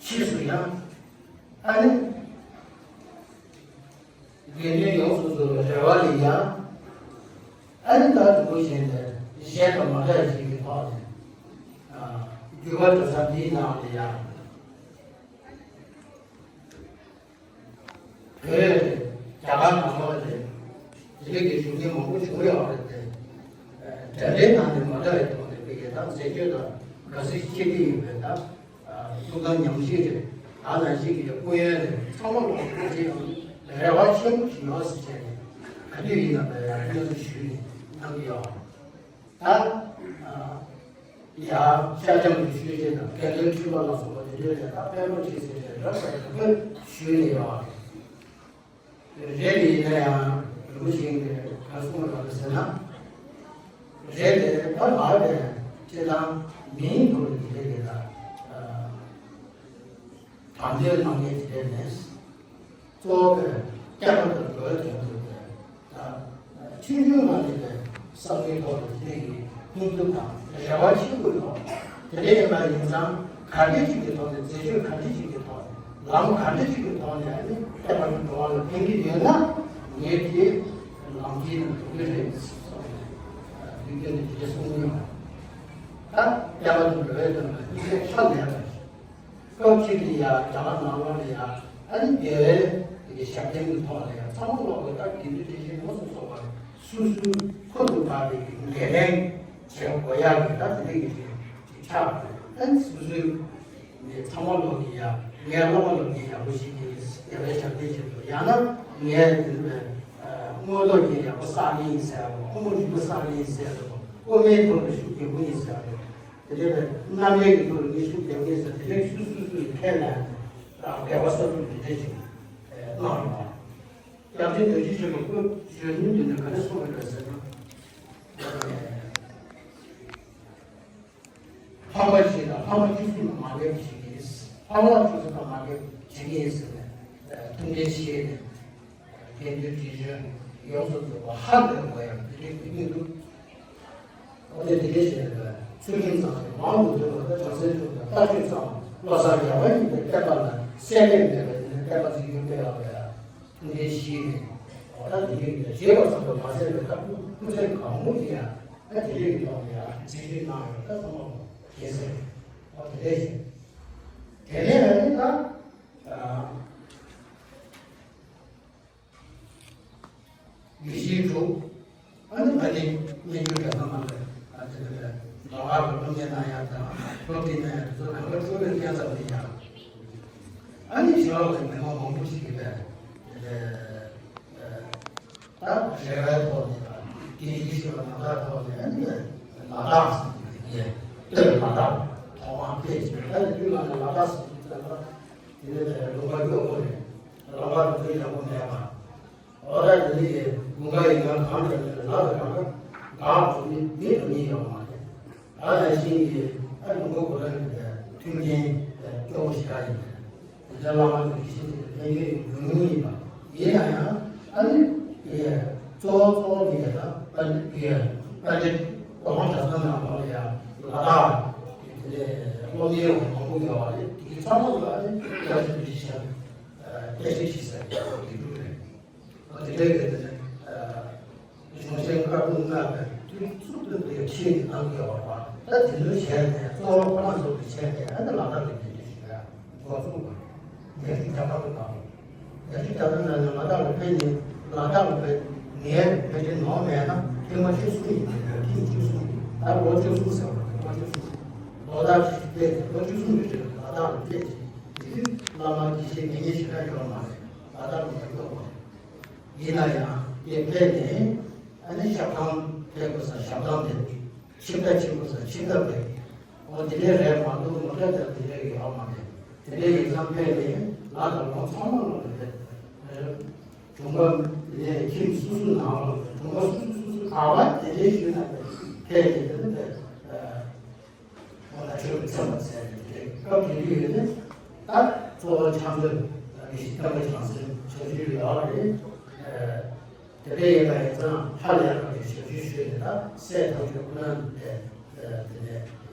ཕྱིས་སུ་ཡང་ཨ་ནི་དགེ་འདུན་ཡོངས་སུ་རྫོགས་པའི་རེ་བ་ལ་ཡང་ཨ་ནི་ད་དུ་བོ་བཞིན་དུ་གཞན་དང་མ་འདྲ་ཞིག་གི་ཐོག་ནས་རྒྱུད་པ་གྲྭ་ཚང་འདིའི་ནང་ལ་ཡང་བོད་རེད། རྒྱ་གར་ནང་ལོགས་རེད། རིགས་ཀྱི་གཞུང་ཉིན་མང་པོ་བྱུང་ཡོད་རེད་དེ། འདྲ་འདྲའི་ནང་ནས་མ་འདྲ་བའི་ཐོག་ནས་བོད་ཀྱི་ད་མཛད་སྤྱོད་དང་ག་ཚོད་ཤེས་ཀྱི་ཡོད་པའི་ད། ཐུགས་དམ་ཉམས་བཞེས་རེད། ད་ནང་བཞིན་གྱི་སྐུ་ཡོན་རེད། ཚང་མ་ལོག་པ་ཅིག་ཡང་རེ་བ་ཆེན་པོ་ཞིག་ཡོད་ཟེར་བྱས་ནས་ག་དུས་ཡིན་ན་ད་ཡང་སྙན་སེང་ཞུས་ནས་གནང་གི་ཡོད། ད། ཡང་ཤར་རྒྱག་གི་ཞུས་བྱས་དང་དགེ་འདུན་ཁྲི་པ་ལ་སོགས་པ་དེ་འདྲའི་རེད། ད་དཔེ་མོ་ཅིག་ཟེར་བྱས་རབ་དང་རིམ་པས་ཞུས་ནས་ཡོད། རེད་ཡིན་ན་ཡང་རིན་པོ་ཆེ་གིས་ག་གསུངས་པ་རེད་ཟེར་ན། རེད་དེ་ད་ལགས་པས་སྤྱིར་བཏང་མིའི་ཐོག་ནས་དེ་འདྲའི་རེད་ད། དམ་བཅའ་གནང་མཁན་དེ་འདྲའི་མེད། གཙོ་བོ་དེ་སྐྱབས་པ་དང་འགྲོ་བའི་དོན་དུ་ཆོས་བརྒྱུད་ནང་ནས་བསམ་བློའི་ཐོག་ནས་དེ་འདྲའི་སྙིང་སྟོབས་དང་རེ་བ་ཆེན་པོ་ཡོད། དེ་འདྲ་ཡིན་པ་ཡིན་ཙང་ག་འདྲ་ཞིག་གི་ཐོག་ནས་མཛད་སྤྱོད་ག་འདྲ་ཞིག་གི་ཐོག་ནས་ལམ་ག་འདྲ་ཞིག་གི་ཐོག་ནས་ཨ་ནི་སྐྱབས་པ་དང་འགྲོ་བ་ལ་ཕན་གྱི་ཡོད་ན་ངས་དེ་ལམ་གྱི་ནང་འགྲོ་གི་རེད་གསུངས་ནས་དུས་རྒྱུན་ནས་དེ་འདྲ་གསུང་མྱོང་། ད་སྐྱབས་པ་དང་འགྲོ་བའི་དོན་ལ་སྙིང་སྟོབས་ཆ་མེད་པ་ཞིག་སྐབས་གཅིག་ལ་ཡ་རྒྱ་གར་ནང་ལོགས་ལ་ཡ་ཨ་ནི་རྒྱལ་བའི་དེ་གི་ཞབས་བརྟན་གྱི་ཐོག་ལ་ཡ་ ཚང་མ་ལོག་གི་ད་དགེ་འདུན་སྡེ་བཞི་ཡོངས་སུ་རྫོགས་པ་སོ་སོའི་ཁུར་དུ་བབས་པའི་འགན་ལེན་བྱེད་དགོས་ཡག་གི་ད་དེ་འདྲ་གི་ཅིག་ཆགས་འདུག་ཨ་ནི་སོ་སོའི་ནས་ཚང་མ་ལོག་གི་ཡ་ངའི་བླ་མ་ལོག་གི་ཡག་པོ་ཞིག་གི་རྒྱལ་བའི་ཞབས་འདེགས་ཞིག་ཏུ་ཡང་ན་ངའི་དེ་ནས་དངོས་ཐོག་གི་ཡག་པོ་བསགས་ཀྱི་ཡིན་ཟེར་ཡག་པོ་ཕོ་མོ་རིག་པ་བསགས་ཀྱི་ཡིན་ཟེར་ཡག་པོ་དབུ་མའི་ཐོག་ལ་ཤུགས་རྒྱག་གི་ཡིན་ཟེར་ཡག་པོ་དེ་འདྲ་རྣམ་དབྱེ་གི་ཐོག་ལ་ངས་ཤུགས་རྒྱག་གི་ཡིན་ཟེར་དེ་འདྲ་སུ་སུ་སུ་ཡི་ཁས་ལེན་རང་འགལ་བ་ས་ཚུགས་དེ་འདྲ་ཞིག་གནང་ཡོང་བ། རྒྱལ་ཆེན་རྡོ་རྗེ་འཆང་གི་སྐུ་བཞེངས་ནས་འདི་ནས་ག་རེ་གསུངས་པ་རེད་ཟེར་ན། ཕམ་པ་ཞིག་དང་ཕམ་པ་བཅུ་གསུམ་ལ་མ་འགལ་བ་བྱེད་ཀྱི་ཡིན། ཕམ་པ་བཅུ་གསུམ་ལ་མ་འགལ་བ་བྱེད་ཀྱི་ཡིན་ཟེར་ནས་ཐུགས་འགན་བཞེས་ནས་དགེ་འདུན་དེ་བཞིན་ཡོངས་སུ་རྫོགས་པ་ཧ་ལས་པ་ཡང་དེ་འདྲའི་དགོས་ཀྱི་འདུག་ཨོ་དེ་དེ་འདྲའི་བྱས་པའི་ཚུལ་ཁྲིམས་གཙང་སྦྲ་མང་དུ་འདུལ་བ་དང་བྱང་སེམས་སྒྲུབ་པ་དང་ལྟ་སྤྱོད་གཙང་བ་བློ་བཟང་རྒྱལ་བ་ཡིན་པའི་བསྟན་པ་ལ་སེམས་ཁྲལ་མེད་པའི་དེ་ནས་བསྟན་པ་འཛིན་སྐྱོང་སྤེལ་བ་ལ་ཐུགས་འགན་བཞེས་ནས་ཨོ་ད་དེ་འདྲའི་བྱས་པ་ཙམ་དུ་མ་ཟད་པའི་སྐབས་སྐུ་ཚེ་གང་པོ་ཡང་ད་དེ་འདྲའི་ཐོག་ནས་ཡང་འཛིན་སྐྱོང་གནང་ཡོད་ད་ཚང་མ་ལོ་དགེ་ཟེར་ཨོ་དེ་འདྲའི་བྱས་དེ་ནས་ཨ་ནི་ད། ཡེ་ཤེས་དྲུག་ཨ་ནི་ད་ནི་སྙན་བརྒྱུད་རྒྱལ་ཚང་ནང་ལ་ཨ་དེ་འདྲ་ལ་ལོགས་ཀ་ལ་སློབ་གཉེར་གནང་ཡག་དང་སློབ་ཁྲིད་གནང་ཡག་དེ་ཚོ་གང་ག་སྤྲོ་བའི་སྐལ་བཟང་ལ་ཡང་ཨ་ནི་ཞི་ལོག་ལ་མི་མང་མང་པོ་ཞིག་གིས་པས་དེ་ལ་ད་རེ་བའི་ཐོག་ནས་དང་དགེ་ཡེ་ཤེས་པ་རྣམ་ཐར་ཐོག་ནས་ཨ་ནི་ལ་དྭགས་ཡེ་སྟོད་ལ་དྭགས་ཐོག་མར་ཕེབས་ཀྱི་ད་ནི་དུས་ལ་ནི་ལ་དྭགས་ཟེར་གྱི་ཙམ་པ་དེ་ནི་ལུང་པ་སྐྱོ་པོ་རེད། རང་དབང་དུ་ཡག་པོ་མེད་པ། འོ་ད་དེ་ནི་དགུན་ཁ་ཡིན་ན་གངས་ཀྱང་མེད་ལ་དྭགས་ལ་གངས་ཀ་འགག་ཐུབ་ནི་མི་དང་མི་ཡོང་མ་རེད། ད་ནང་བཞིན་གྱི་ཨ་ལུང་པ་གོ་ལ་ཡིན་པའི་མཐུན་རྐྱེན་སྐྱོ་པོ་ཞེ་དྲག་ཡིན་པས། དེ་ལྟར་བླ་མ་དང་དགེ་བཤེས་དེ་ཕན་ཡོན་ཡོད་མྱོང་ཡིན་པ། ཡིན་ན་ཡང་ཨ་ནི་ཡ་གཙོ་བོ་གཙོ་བོ་ནི་ཡ་ད་ཨ་ནི་ཡ་ཨ་ནི་རྡོ་སྒང་གྲྭ་ཚང་ནང་ལོགས་ལ་ཡ་ལ་དྭགས་དེ་ནས་སློབ་གཉེར་བ་མང་པོ་ཡོད་པ་རེད། དེ་ཚང་མ་ལ་ཨ་ནི་བཀའ་དྲིན་ཞུ་བྱ་བཀའ་དྲིན་ཞུ་ས་ཡོད་པ་དེ་འདྲ་རེད། དེ་འདྲའི་གི་དེ་ནས་གཞུང་ཆེན་བཀའ་དགོངས་ལྔ་པའི་དུས་གཙུག་ཏུ་དེ་ཆོས་ཀྱི་གཏམ་གྱི་འོག་པ་ད་དེ་ཚོའི་ཞལ་ནས་གཙོ་བོ་ཁོ་རང་ཚོ་གི་ཞལ་ནས་ཨ་ནི་ལ་དྭགས་ཀྱི་དེ་འདྲ་ཞིག་ལ་འགོ་བཙུགས་པ་རྒྱལ་སྤྱི་རྒྱ་གར་དུ་བཏང་། རྒྱལ་སྤྱི་རྒྱ་གར་ནང་ནས་ལ་དྭགས་ལ་ཕེབས་ནས་ལ་དྭགས་ལ་ཕེབས་ངའི་ཕལ་ཆེར་ནོར་མེད་ན་ཐེངས་མ་བཅུ་གསུམ་ཡིན་པས་ཐེངས་བཅུ་གསུམ་ཡིན་ད་ལོ་བཅུ་གསུམ་ཟེར་བ་ཐེངས་མ་བཅུ་གསུམ་ལོ་ལྟར་ཕེབས་ལོ་བཅུ་གསུམ་གྱི་རིང་ལ་དྭགས་ལ་ཕེབས་ཀྱི་དེ་དུས་བླ་མ་དགེ་བཤེས་མི་ངན་ཞེ་དྲག་ཡོད་མ་རེད། ལ་དྭགས་ལ་མ་ཡོད་པ། ཡིན་ན་ཡང་དེ་ཕེབས་ནས་ཨ་ནི་ཞབས་ཁང་ཕེབས་དགོས་ས་ཞབས་ཁང་ཕེབས། ཁྱིམ་བདག་ཕྱིན་དགོས་ས་ཁྱིམ་བདག་ཕེབས། འོ་དེ་འདྲའི་རེད་མ་གཏོགས་ངོ་སྤྲོད་དང་དེ་འདྲའི་ཡོད་མ་རེད། དེ་འདྲའི་ཡིག་ཚང་ཕེབས་ནས་ང་དང་ལོ་ཚང་མ་ལོ་རེད། གྲོང་པ་དེ་ནས་ཁྱིམ་སོ་སོ་ནང་ལོ་གྲོང་པ་སོ་སོ་སོ་སོ་ག་བ་དེ་འདྲའི་ཞུས་ན་ཕེབས་ནས་དེ་འདྲ་ཕེབས། འོ་ན་ཆོས་ཀྱི་ཚན་པ་ཟེར་ནས་དེ་སྐབས་དེ་དུས་ཡོད་ནི་ད་གཙོ་བོ་ཕྱག་མཛོད་དགེ་བཤེས་སྟོན་པ་བྱང་སེམས་ཞབས་ཞུ་ཡོད་རེད། དེ་འདྲ་ཡིན་པ་ཡིན་ཙང་ཧ་ལས་པ་གི་ཞབས་ཞུ་ཞུས་ནས་ད་སྲས་ཐམས་ཅད་སྐུ་ན་དེ་དེ་ནས་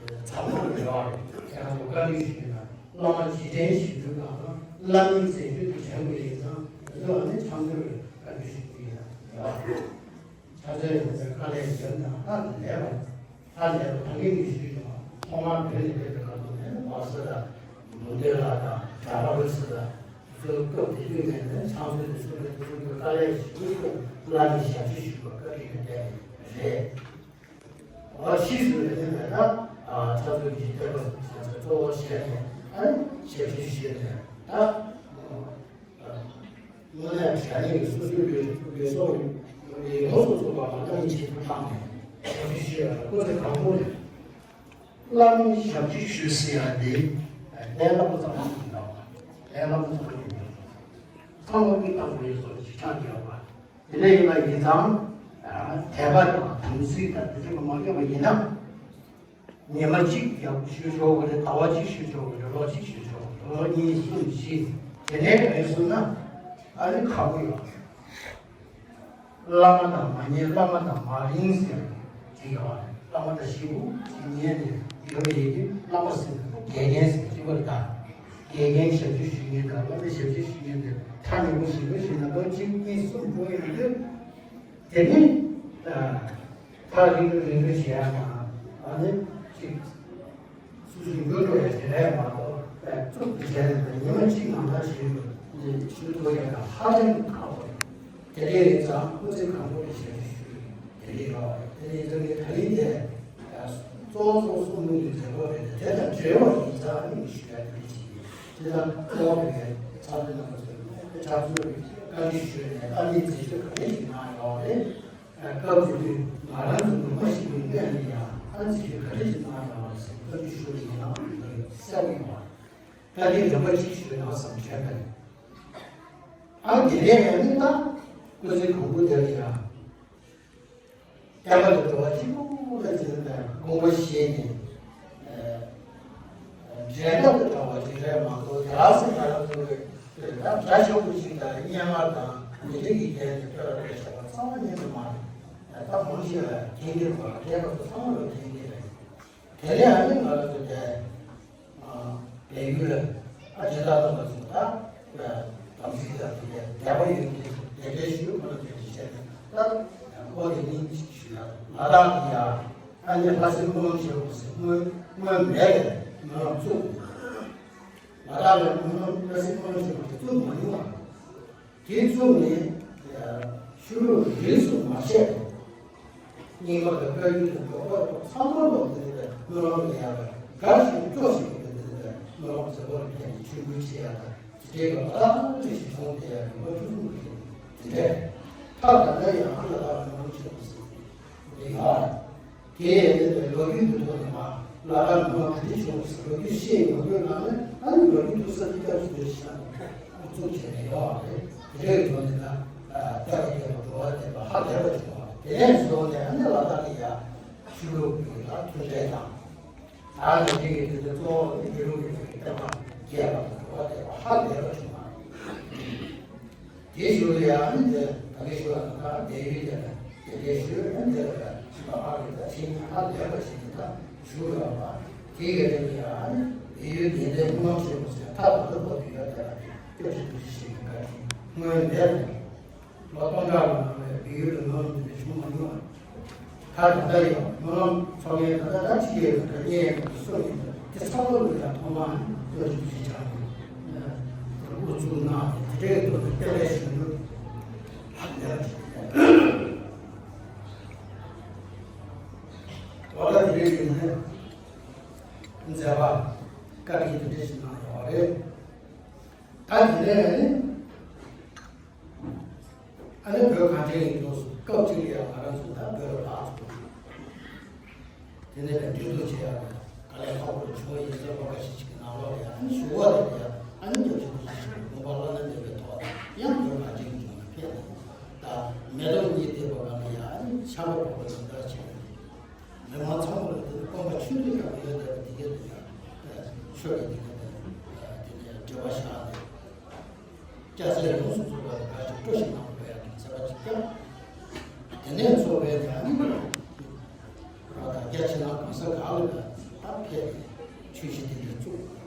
ཚང་མ་ཡོད་རེད། ཁྱེད་རང་ཚོ་བཀའ་འདྲི་ཞུས་ན་བླ་མ་རྗེས་དྲན་ཞུ་དུས་གང་ན་བླ་མའི་མཛད་སྤྱོད་དེ་བྱ་དགོས་ཡིན་ཙང་དེ་ཚོ་ཨ་ནི་ཕྱག་མཛོད་བཀའ་འདྲི་ཞུ་རྒྱུ་ཡིན་ན་ཡོད་རེད། ཕྱག་མཛོད་ཡོད་ཚད་དཀའ་ལས་ཡོད་ན་ཧ་ལས་པ། ཧ་ལས་པ་ད་གིན་གྱི་ཞུས་བྱུང་བ་ཐོག་མར་བོད་ནས་ཕེབས་པའི་སྐབས་སུ་ནས་མ་སུ་ར་མུ་འདེ་ར་དང་གྲྭ་པ་རུ་སུ་ར་ཚོའི་སྐབས་དེ་དུས་ནས་ནས་ཕྱག་མཛོད་དེ་ཚོ་ལ་དེ་ཚོ་གི་དཀའ་ལས་ཞིག་བླ་མའི་ཞབས་ཕྱི་ཞུས་པ་བཀའ་དྲིན་གྱི་རྟེན་རེད། འོ་ཕྱིས་སུ་ལས་ནས་ད་ཕྱག་མཛོད་ཀྱི་བསྟན་པ་གཙོ་བོ་བྱས་ནས་ཨ་ནི་ཞབས་ཕྱི་ཞུས་ནས་ད། དངོས་གནས་དྲང་གནས་ཀྱི་སོ་སོའི་ལུས་ལུས་སྲོག་ལུས་ཡོངས་སུ་རྫོགས་པ་ལ་བླ་མའི་ཆེད་དུ་བཏང་ནས་ཞབས་ཕྱི་ཞུ་ཡ་ལ་སྐུ་ཚེ་གང་པོ་རེད། བླ་མའི་ཞབས་ཕྱི་ཞུ་ཟེར་ཡ་དེ་ལས་སླ་པོ་ཙམ་མ་ཡིན་པ། ལས་སླ་པོ་ཙམ་མ་ཡིན་པ། ཚང་མ་མིག་བཏང་དགོས་ཡོད་སོགས་ཀྱི་ཆགས་ཡོད་པ། དེ་འདྲ་ཡིན་པ་ཡིན་ཙང་དད་པ་དང་དམ་ཚིག་དང་དེ་ཚོ་མ་ཡོད་པ་ཡིན་ན། ཉི་མ་གཅིག་ཡག་པོ་ཞུ་ཆོག་གི་རེད། ཟླ་བ་གཅིག་ཞུ་ཆོག་གི་རེད། ལོ་གཅིག་ཞུ་ཆོག་གི་རེད། ལོ་གཉིས་གསུམ་བཞི་དེ་ནས་རེད་སོང་ན་ཨ་ནི་ཁག་པོ་ཡོད་རེད། བླ་མ་དང་མ་ཉན་བླ་མ་དང་མ་རིང་ཟེར་གྱི་ཡོད་རེད། བླ་མ་དང་ཞེ་པོ་ཅིག་ཉན་ནས་ཡོད་རེད་དེ་བླ་མ་ཟེར་དགེ་རྒན་ཟེར་གྱི་ཡོད་རེད། ད་དགེ་རྒན་ཞབས་ཕྱི་ཞུ་མཁན་དང་བླ་མའི་ཞབས་ཕྱི་ཞུ་མཁན་དེ་ཐག་ཉེ་པོ་ཞེ་པོ་ཞིག་ན་ལོ་གཅིག་གཉིས་གསུམ་འགྲོ་ཡོང་དུས། དེ་ནི་ཐག་རིང་རུ་རིང་རུ་བྱེད་ཡ་དང་ཨ་ནི་ཅིག་སུ་ཞིག་འགྱུར་འགྲོ་ཡ་དེ་རེད་མ་གཏོགས་བཙུགས་ཏེ་བྱས་ནས་ཉི་མ་གཅིག་ནང་ལ་ཞིག་ནི་ཞུ་ཐུབ་ཡ་དང་ཧ་ཅང་གི་ཁག་པོ་རེད། དེ་འདྲའི་ཡིན་ཙང་སྐུ་ཚེ་གང་པོ་ལ་ཞབས་ཕྱི་ཞུ། དེ་འདྲའི་ཡོད་རེད། དེ་ནས་ཚང་མས་ད་རིང་དེ་གཙོ་བོ་གཙོ་བོ་གསུང་མུས་ཀྱི་མཛད་སྒོ་རེད། དེ་དང་འབྲེལ་བ་ཡིན་ཙང་ཨ་ནི་ཞུ་ཡ་དེ་འདྲ་ཞིག་ཡིན། དེ་དང་གཙོ་བོ་བོད་ཀྱི་ཚོགས་སྡེ་རྣམ་པ་ཚོས་ཕྱག་མཛོད་བཀའ་འདྲི་ཞུས་ནས་བཀའ་འདྲིའི་མཛད་སྤྱོད་ག་འདྲ་ཞིག་གནང་ཡོད་རེད། སྐབས་དེ་དུས་ང་རང་ཚོ་ནུབ་མོ་ཞིག་ཡིན་པས་ནི་ཡང་ཨ་ནི་མཛད་སྤྱོད་ག་འདྲ་ཞིག་གནང་ཡོད་རེད་ཟེར་བཀའ་འདྲི་ཞུ་བ་ཡིན་ན་གསལ་པོ་ཡོད་རེད། བཀའ་འདྲི་རིམ་པ་གཅིག་ཞུས་ན་བསམ་དྲན་པས། ཨ་དེ་ནས་ཡང་ནི་ད་སྐུ་ཚེ་གང་པོ་དེར་ཡང་བསྟན་པ་དང་འགྲོ་བ་གཅིག་པུ་ལ་བྱིན་པའི་དགོངས་པ་བཞེས་ནས། འགྲན་ཟླ་དང་བྲལ་བ་ཅིག་རེད་མ་གཏོགས། དེ་ལ་སེམས་པ་ལ་ཐུག་པའི་དགྲ་ཆེན་པོ་ཞིག་དང་སྙན་ངག་དང་མི་ཚེ་གི་རྒྱན་དེ་བོད་ལ་བོད་ཆགས་པ་ཚང་མ་ཉན་དུ་མ་རེད། ད་མང་ཤོས་ལ་མཁྱེན་གྱི་རེད་པ། མཁས་པ་ཚོ་ཚང་མ་ལ་མཁྱེན་གྱི་རེད། དེ་ནས་ཨ་ནི་ང་རང་ཚོ་དེ་བལ་ཡུལ་ལ་ཨ་ཇི་ལྟར་ལ་སོང་ད་དམ་ཚིག་དང་དེ་དད་པ་ཡོད་མཁན་དེ་འདྲའི་ཞུ་ཁོ་ན་དེ་འདྲ་བྱས་ནས་ད་ཨོ་དེ་ནི་ཞུ་ཡ་ལ་དྭགས་ཀྱི་ཡ་ཨ་ནི་ལྷ་སའི་སྨོན་ལམ་ཞེས་པ་ཟེར་སྔོན་སྔོན་མེད་པའི་སྨོན་ལམ་བཙུགས། ལ་དྭགས་ལ་སྨོན་ལམ་ལྷ་སའི་སྨོན་ལམ་ཞེས་པ་དེ་བཙུགས་མ་མྱོང་བ། དེ་ཚོ་ནི་ཆོས་ལུགས་རིས་སུ་མ་ཆད་པ། རྙིང་མ་དང་བཀའ་བརྒྱུད་དང་འགྲོ་ཁོག་ཚང་མ་ལོག་དེ་འདྲ་སྨོན་ལམ་ལ་ཡག་པ་དགའ་ཞིང་སྤྲོ་ཞིང་གི་དེ་འདྲ་སྨོན་ལམ་ཟེར་བ་ལ་ཕན་ནས་ཆོས་འབུལ་བྱེད་ཡག་དང་དེ་འདྲའི་གི་ལ་དྭགས་ཀྱི་གཞི་གྲོང་དེ་ཡང་རིམ་པ་བཅུ་གསུམ་གྱི་དེ་འདྲ་ཐབས་ད་ལྟ་ཡང་ལ་དྭགས་ལ་སྨོན་ལམ་བྱེད་པ་ཟེར་དེ་ཡོད་རེད། དེ་ཡང་ལོ་རྒྱུས་ཀྱི་ཐོག་ནས་མ་ལ་དྭགས་མི་མང་ག་འདྲ་བྱུང་ཟེར་ལོ་རྒྱུས་ཤེས་ཡོང་དུས་ནང་ནས་ཨ་ནི་ལོ་རྒྱུས་ཐུག་ས་དེ་སྐབས་སུ་དུས་ཤིག་ན་ཁོ་བཙུགས་བྱས་ནས་ཡོད་རེད། དེ་འདྲའི་ཐོག་ནས་ད་ལྟ་བ་དེ་ལ་འགྲོ་བ་དེ་ལ་ཧ་ལས་པ་བྱུང་བ་དེ་ནས་བཟུང་ནས་ཨ་ནི་ལ་དྭགས་ཀྱི་ཡ་ཆོས་ལུགས་ཀྱི་ལ་མཐུན་འབྲེལ་དང་། ད་ནི་དེ་གི་དེ་ཚོ་གཙོ་བོ་ནི་དགེ་ལུགས་ཀྱི་བསྟན་པ་རྒྱས་པ་དང་འགྲོ་བ་དེ་ལ་ཧ་ལས་པ་བྱུང་བ་རེད། དེའི་ཞོར་ལ་ཡང་ནི་དེ་ད་གའི་ཞོར་ལ་ད་བལ་ཡུལ་དེ་ལ་དེ་དེའི་ཞོར་ནི་དེ་ལ་ཕྱི་པ་ཨ་རི་ད་ཕྱིན་ཧ་ལས་པ་ཞིག་ནི་ད་བཞུགས་ཡོད་པ། དེའི་ག་རེ་ནི་ཡང་ནི་བལ་ཡུལ་དེ་འདྲའི་སྨོན་ལམ་ཆེན་པོ་ཟེར་ཐག་ཏུ་བབས་ཡོད་དེ་ལ་སྐྱབས་རྗེ་རྡོ་རྗེ་འཆང་གི་བཀའ་དྲིན་སྔོན་མེད་པ། ལོ་སྟོང་ཕྲག་གི་ནང་ལ་བལ་ཡུལ་དུ་སྨོན་ལམ་དེ་འདྲ་བྱུང་མ་མྱོང་བ། ད་ད་ལྟ་ཡང་སྨོན་ལམ་ཚོགས་མཁན་ད་ལྟ་ད་ཅི་ཡོད་ན་ད་གཉེན་ཡོད་ན་སུ་ཡིན་ན་དེ་ཚང་མ་ལ་ཡང་ཐོག་མར་ནི་བློ་གྲོས་ཀྱི་ཆ་ནས་དབུ་བཙུགས་གནང་ནས་དེ་འདྲའི་ཐོག་ནས་དཔེ་ལེགས་ཤིང་འདུག་ཧ་ལས་པ་ཞིག་རེད། འོ་ད་དེ་རིང་ཡིན་ནའི་མཛད་པ་བཀའ་དྲིན་དེ་འདྲ་ཞིག་གནང་ཡོད་རེད། ད་དེ་ནས་ནི། ཨ་ནི་བོད་གངས་ཅན་གྱི་ལྗོངས་སུ་སྐབས་གཅིག་ལ་ཡང་ང་རང་ཚོ་ད་བོད་ལ་བདག་ཏུ་དེ་ནས་ལ་འབྲེལ་གཏུག་བྱེད་ཡག་གི་དཀའ་ལས་ཁག་པོ་བྱུང་བ་ཡིན་ཙང་ལོ་འགའ་ཤས་ཤིག་གི་ནང་ལོགས་ལ་ཡང་ཨ་ནི་ཞུ་བ་རེད། ཡང་ཨ་ནི་སྐྱབས་རྗེ་རྡོ་རྗེ་འཆང་གི་དགོངས་པ་བླ་ན་མེད་པའི་ཐོག་ལ་ཡང་བོད་གངས་ཅན་གྱི་ལྗོངས་ལ་ཕེབས་ནས་ད་མེ་ཏོག་གཉིས་བཏེགས་པ་གང་ལ་ཡང་ཨ་ནི་ཆར་པ་ཕོབ་པ་ནང་ལྟར་བྱས་ནས་མི་མང་ཚང་མ་ལ་དེ་ནི་སྐོམ་པ་ཆུ་འདྲ་ཡང་ཡོད་བསྡད་པ་དེ་གས་དེ་ཡང་ཆོས་ཀྱི་དེ་གས་དེ་དེ་ནས་འབྲེལ་བ་བཞག་ནས། སྐྱ་སེར་ཡོངས་སུ་རྫོགས་པ་ལ་དགའ་ཞིང་སྤྲོ་ཞིང་ནང་དུ་ཡང་དེ་ཚེ་བ་ཅིག་ཀྱང་། དེ་ནས་འཚོ་བའི་ཡང་ནི་རོ་དང་རྒྱ་ཆེ་ན་གང་ས་ག་ལ་ཡང་ད་ཕེབས་ནས་ཆོས་གཞི་དེ་འདྲ་བཙུགས།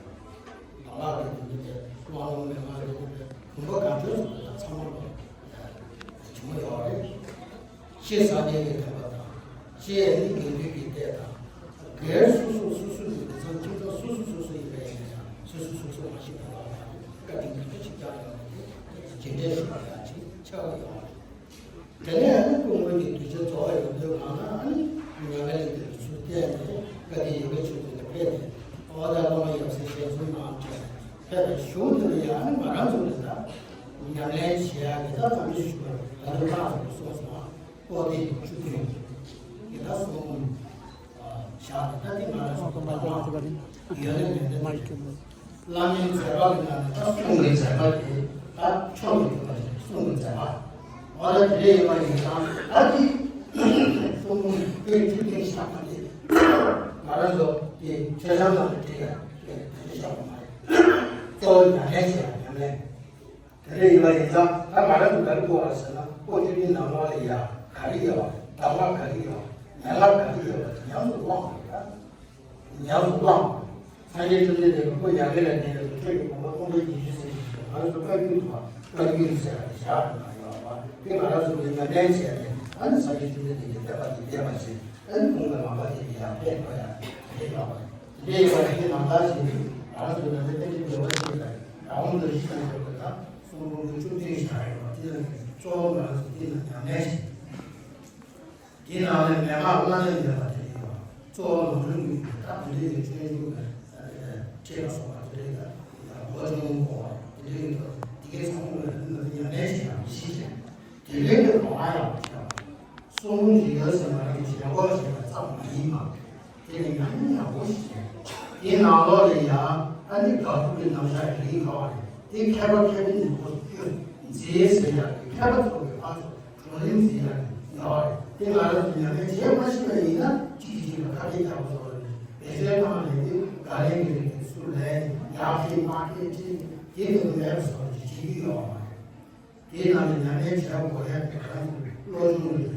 གདམས་ངག་གི་དེ་འདྲ་དེ་དབང་ལུང་མན་ངག་གི་དེ་འདྲ་བུམ་པ་གང་བྱོན་སོགས་ལ་ཚང་མ་ལ་བྱུང་ཡོད་རེད། ཤེས་བཟང་ངན་གྱི་བསྟན་པ་དང་། ཤེས་ནི་དགེ་འདུན་གྱི་ལྟས་དང་། སྒེར་སོ་སོ་སོ་སོ་ཡི་མི་ཚང་ཁྱིམ་ཚང་སོ་སོ་སོ་སོ་ཡིན་པ་ཡིན་ན་ཡང་སོ་སོ་སོ་སོ་མ་ཤེས་པ་ལ་བཀའ་དྲིན་ག་འདྲ་ཞིག་ཀྱང་ཡོང་བ་དེ་ཇི་འདྲའི་ཞིག་ཡང་ཅིག་ཆགས་ཡོང་བ་རེད། དེ་ནས་ཨ་ནི་སྐུ་ངོ་གི་གདུལ་བྱ་རྫོགས་ཡོང་དུས་གང་ན་ཨ་ནི་མྱ་ངན་ལས་འདས་པའི་ཚུལ་བསྟན་ནས་བཀའ་དྲིན་ཡོ་ག་ཆུང་དུ་ནས་ཕེབས་ནས་ཨོ་ད་སློབ་མ་ཡབ་སྲས་ཞལ་འཛོམས་གནང་བྱས་ནས་ཕེབས་པའི་གཞུག་དེ་ལ་ཡང་ཨ་ནི་ང་རང་ཚོ་ལ་ད་ཉམས་ལེན་བྱེད་ཡག་གི་ད་གང་འདྲ་ཞིག་ཞུ་དགོས་རེད། ད་ནི་ལྷག་ཙམ་གསུངས་སོང་ཨ། པོ་ཏི་བཅུ་བདུན་གྱི་ད་གསུང་འབུམ་བཞག་ནས་ད་འདི་ང་རང་ཚོ་གི་བླ་མ་ཡོད་ནས་མེད་ནས་བླ་མའི་མཛད་པ་གི་ནང་ནས་ད་གསུང་གི་མཛད་པ་དེ་ད་ཆོག་མི་ཐུབ་པ་ཞིག་གསུང་གི་མཛད་པ་འོ་ད་དེ་འདྲ་ཡིན་པ་ཡིན་ཙང་ད་འདི་གསུང་འབུམ་པོད་བཅུ་བདུན་བཞག་པ་དེ་ང་རང་ཚོ་དེ་མཆོད་བཤམས་ནང་ལ་བྲིས་ཡ་དེ་དེ་བཞག་པ་མ་རེད། གཙོ་བོ་ཉམས་ལེན་བྱེད་ཡ་ཉམས་ལེན། དེ་འདྲ་ཡིན་པ་ཡིན་ཙང་ད་ང་རང་ཚོ་ག་རེ་དགོས་པ་ཟེར་ན་པོད་བཅུ་བདུན་ནང་ལོགས་ལ་ཡ་ག་རེ་ཡོད་པ་གདམས་ངག་ག་རེ་ཡོད་པ་མན་ངག་ག་རེ་ཡོད་པ་དེ་ཉམས་སུ་བླངས་དགོས་ཡ། ཉམས་སུ་བླངས། སངས་རྒྱས་བཅོམ་ལྡན་འདས་ཀྱིས་སྐུ་མྱ་ངན་ལས་འདས་པའི་ཆོས་ཀྱི་དགོངས་པ་སྟོང་ཕྲག་ཉི་ཤུ་ཟེར་ཞིག་ང་རང་ཚོ་བཀའ་བརྒྱུད་དུ་བཀའ་བརྒྱུད་ཟེར་བ་དེ་བཞག་ཡོད་པ་དེ་ང་རང་ཚོ་གིས་ཉམས་ལེན་བྱས་ཏེ་ཨ་ནི་སངས་རྒྱས་བཅོམ་ལྡན་འདས་ཀྱི་བསྟན་པ་དེ་རྒྱས་པ་བྱེད་ཨ་ནི་གོང་གི་ལམ་པ་དེ་ཡར་འཕེལ་འགྲོ་ཡ་དེ་ཡོད་པ་རེད། དེ་ཡོད་པ་དེ་ནང་ལྟར་བྱས་ནས་ང་རང་ཚོ་ནང་པའི་བསྟན་པའི་འབྲེལ་བ་ཞིག་དང་རང་དབང་དུ་གཞི་བཞག་ཡོད་པ་དང་གསུང་འབུམ་བཅུ་བདུན་བཞག་ཡོད་པ་དེ་ལ་ གཙོ་བོ་ང་ཚོ་འདི་ལ་ཉམས་ལེན་བྱེད། འདི་ནང་ལས་མན་ངག་བླ་ན་མེད་པ་དེ་ཡིན་པ། གཙོ་བོ་ལམ་རིམ་གྱི་ད་དེ་འདྲའི་གི་སྤྱོད་འཇུག་གི་ཁྲིད་ལ་སོགས་པ་དེ་འདྲའི་གི་ཡང་སྒོ་ཆུང་གོ་བ་དེ་འདྲའི་གི་དེ་གའི་ཚང་མ་ལ་ང་ཚོ་ཉམས་ལེན་བྱེད་ཡག་གི་གཞི་བྱས། དེ་ལས་ཀྱི་གོ་བ་ཡག་པོ་བྱས། གསུང་འབུམ་ཞིག་ཡོད་ཟེར་ན་རང་གི་ཞེན་ཁོག་ཞིག་ལ་ཙམ་མ་ཡིན་པ། དེ་ནི་ཉམས་མྱོང་ཡག་པོ་ཞིག་བྱས། དེའི་ནང་ལོགས་ལ་ཡང་ཨ་ནི་དགག་སྒྲུབ་ཀྱི་རྣམ་གཞག་རིགས་ཁག་རེད། དེ་མཁས་པ་མཁས་པའི་ནུས་པ་བསྐྱོད་མཛད་ཟེར་ཡག་གི་མཁས་པ་ཚོ་གི་ཕར་ཚུར་བགྲོ་གླེང་མཛད་ཡག་གི་ཡག་རེད། དེ་ང་རང་ཚོ་ཉམས་ལེན་བྱས་མ་ཤེས་པ་ཡིན་ན་གཅིག་གིས་གཅིག་ལ་ཁ་གཏད་རྒྱག་པ་སོགས་རེད། བེད་སྤྱོད་བཏང་ནས་དེ་དགག་ལན་གྱི་རིགས་དེ་ཚུར་ལན་ཡག་གི་མ་གི་ཅི་དེ་དེ་མེད་པ་སོགས་ཀྱི་བྱེད་ཀྱི་ཡོད་མ་རེད། དེའི་ནང་ནས་ཉམས་ལེན་བྱེད་དགོས་ཡ་དེ་གང་ཡིན་བློ་སྦྱོང་རེད།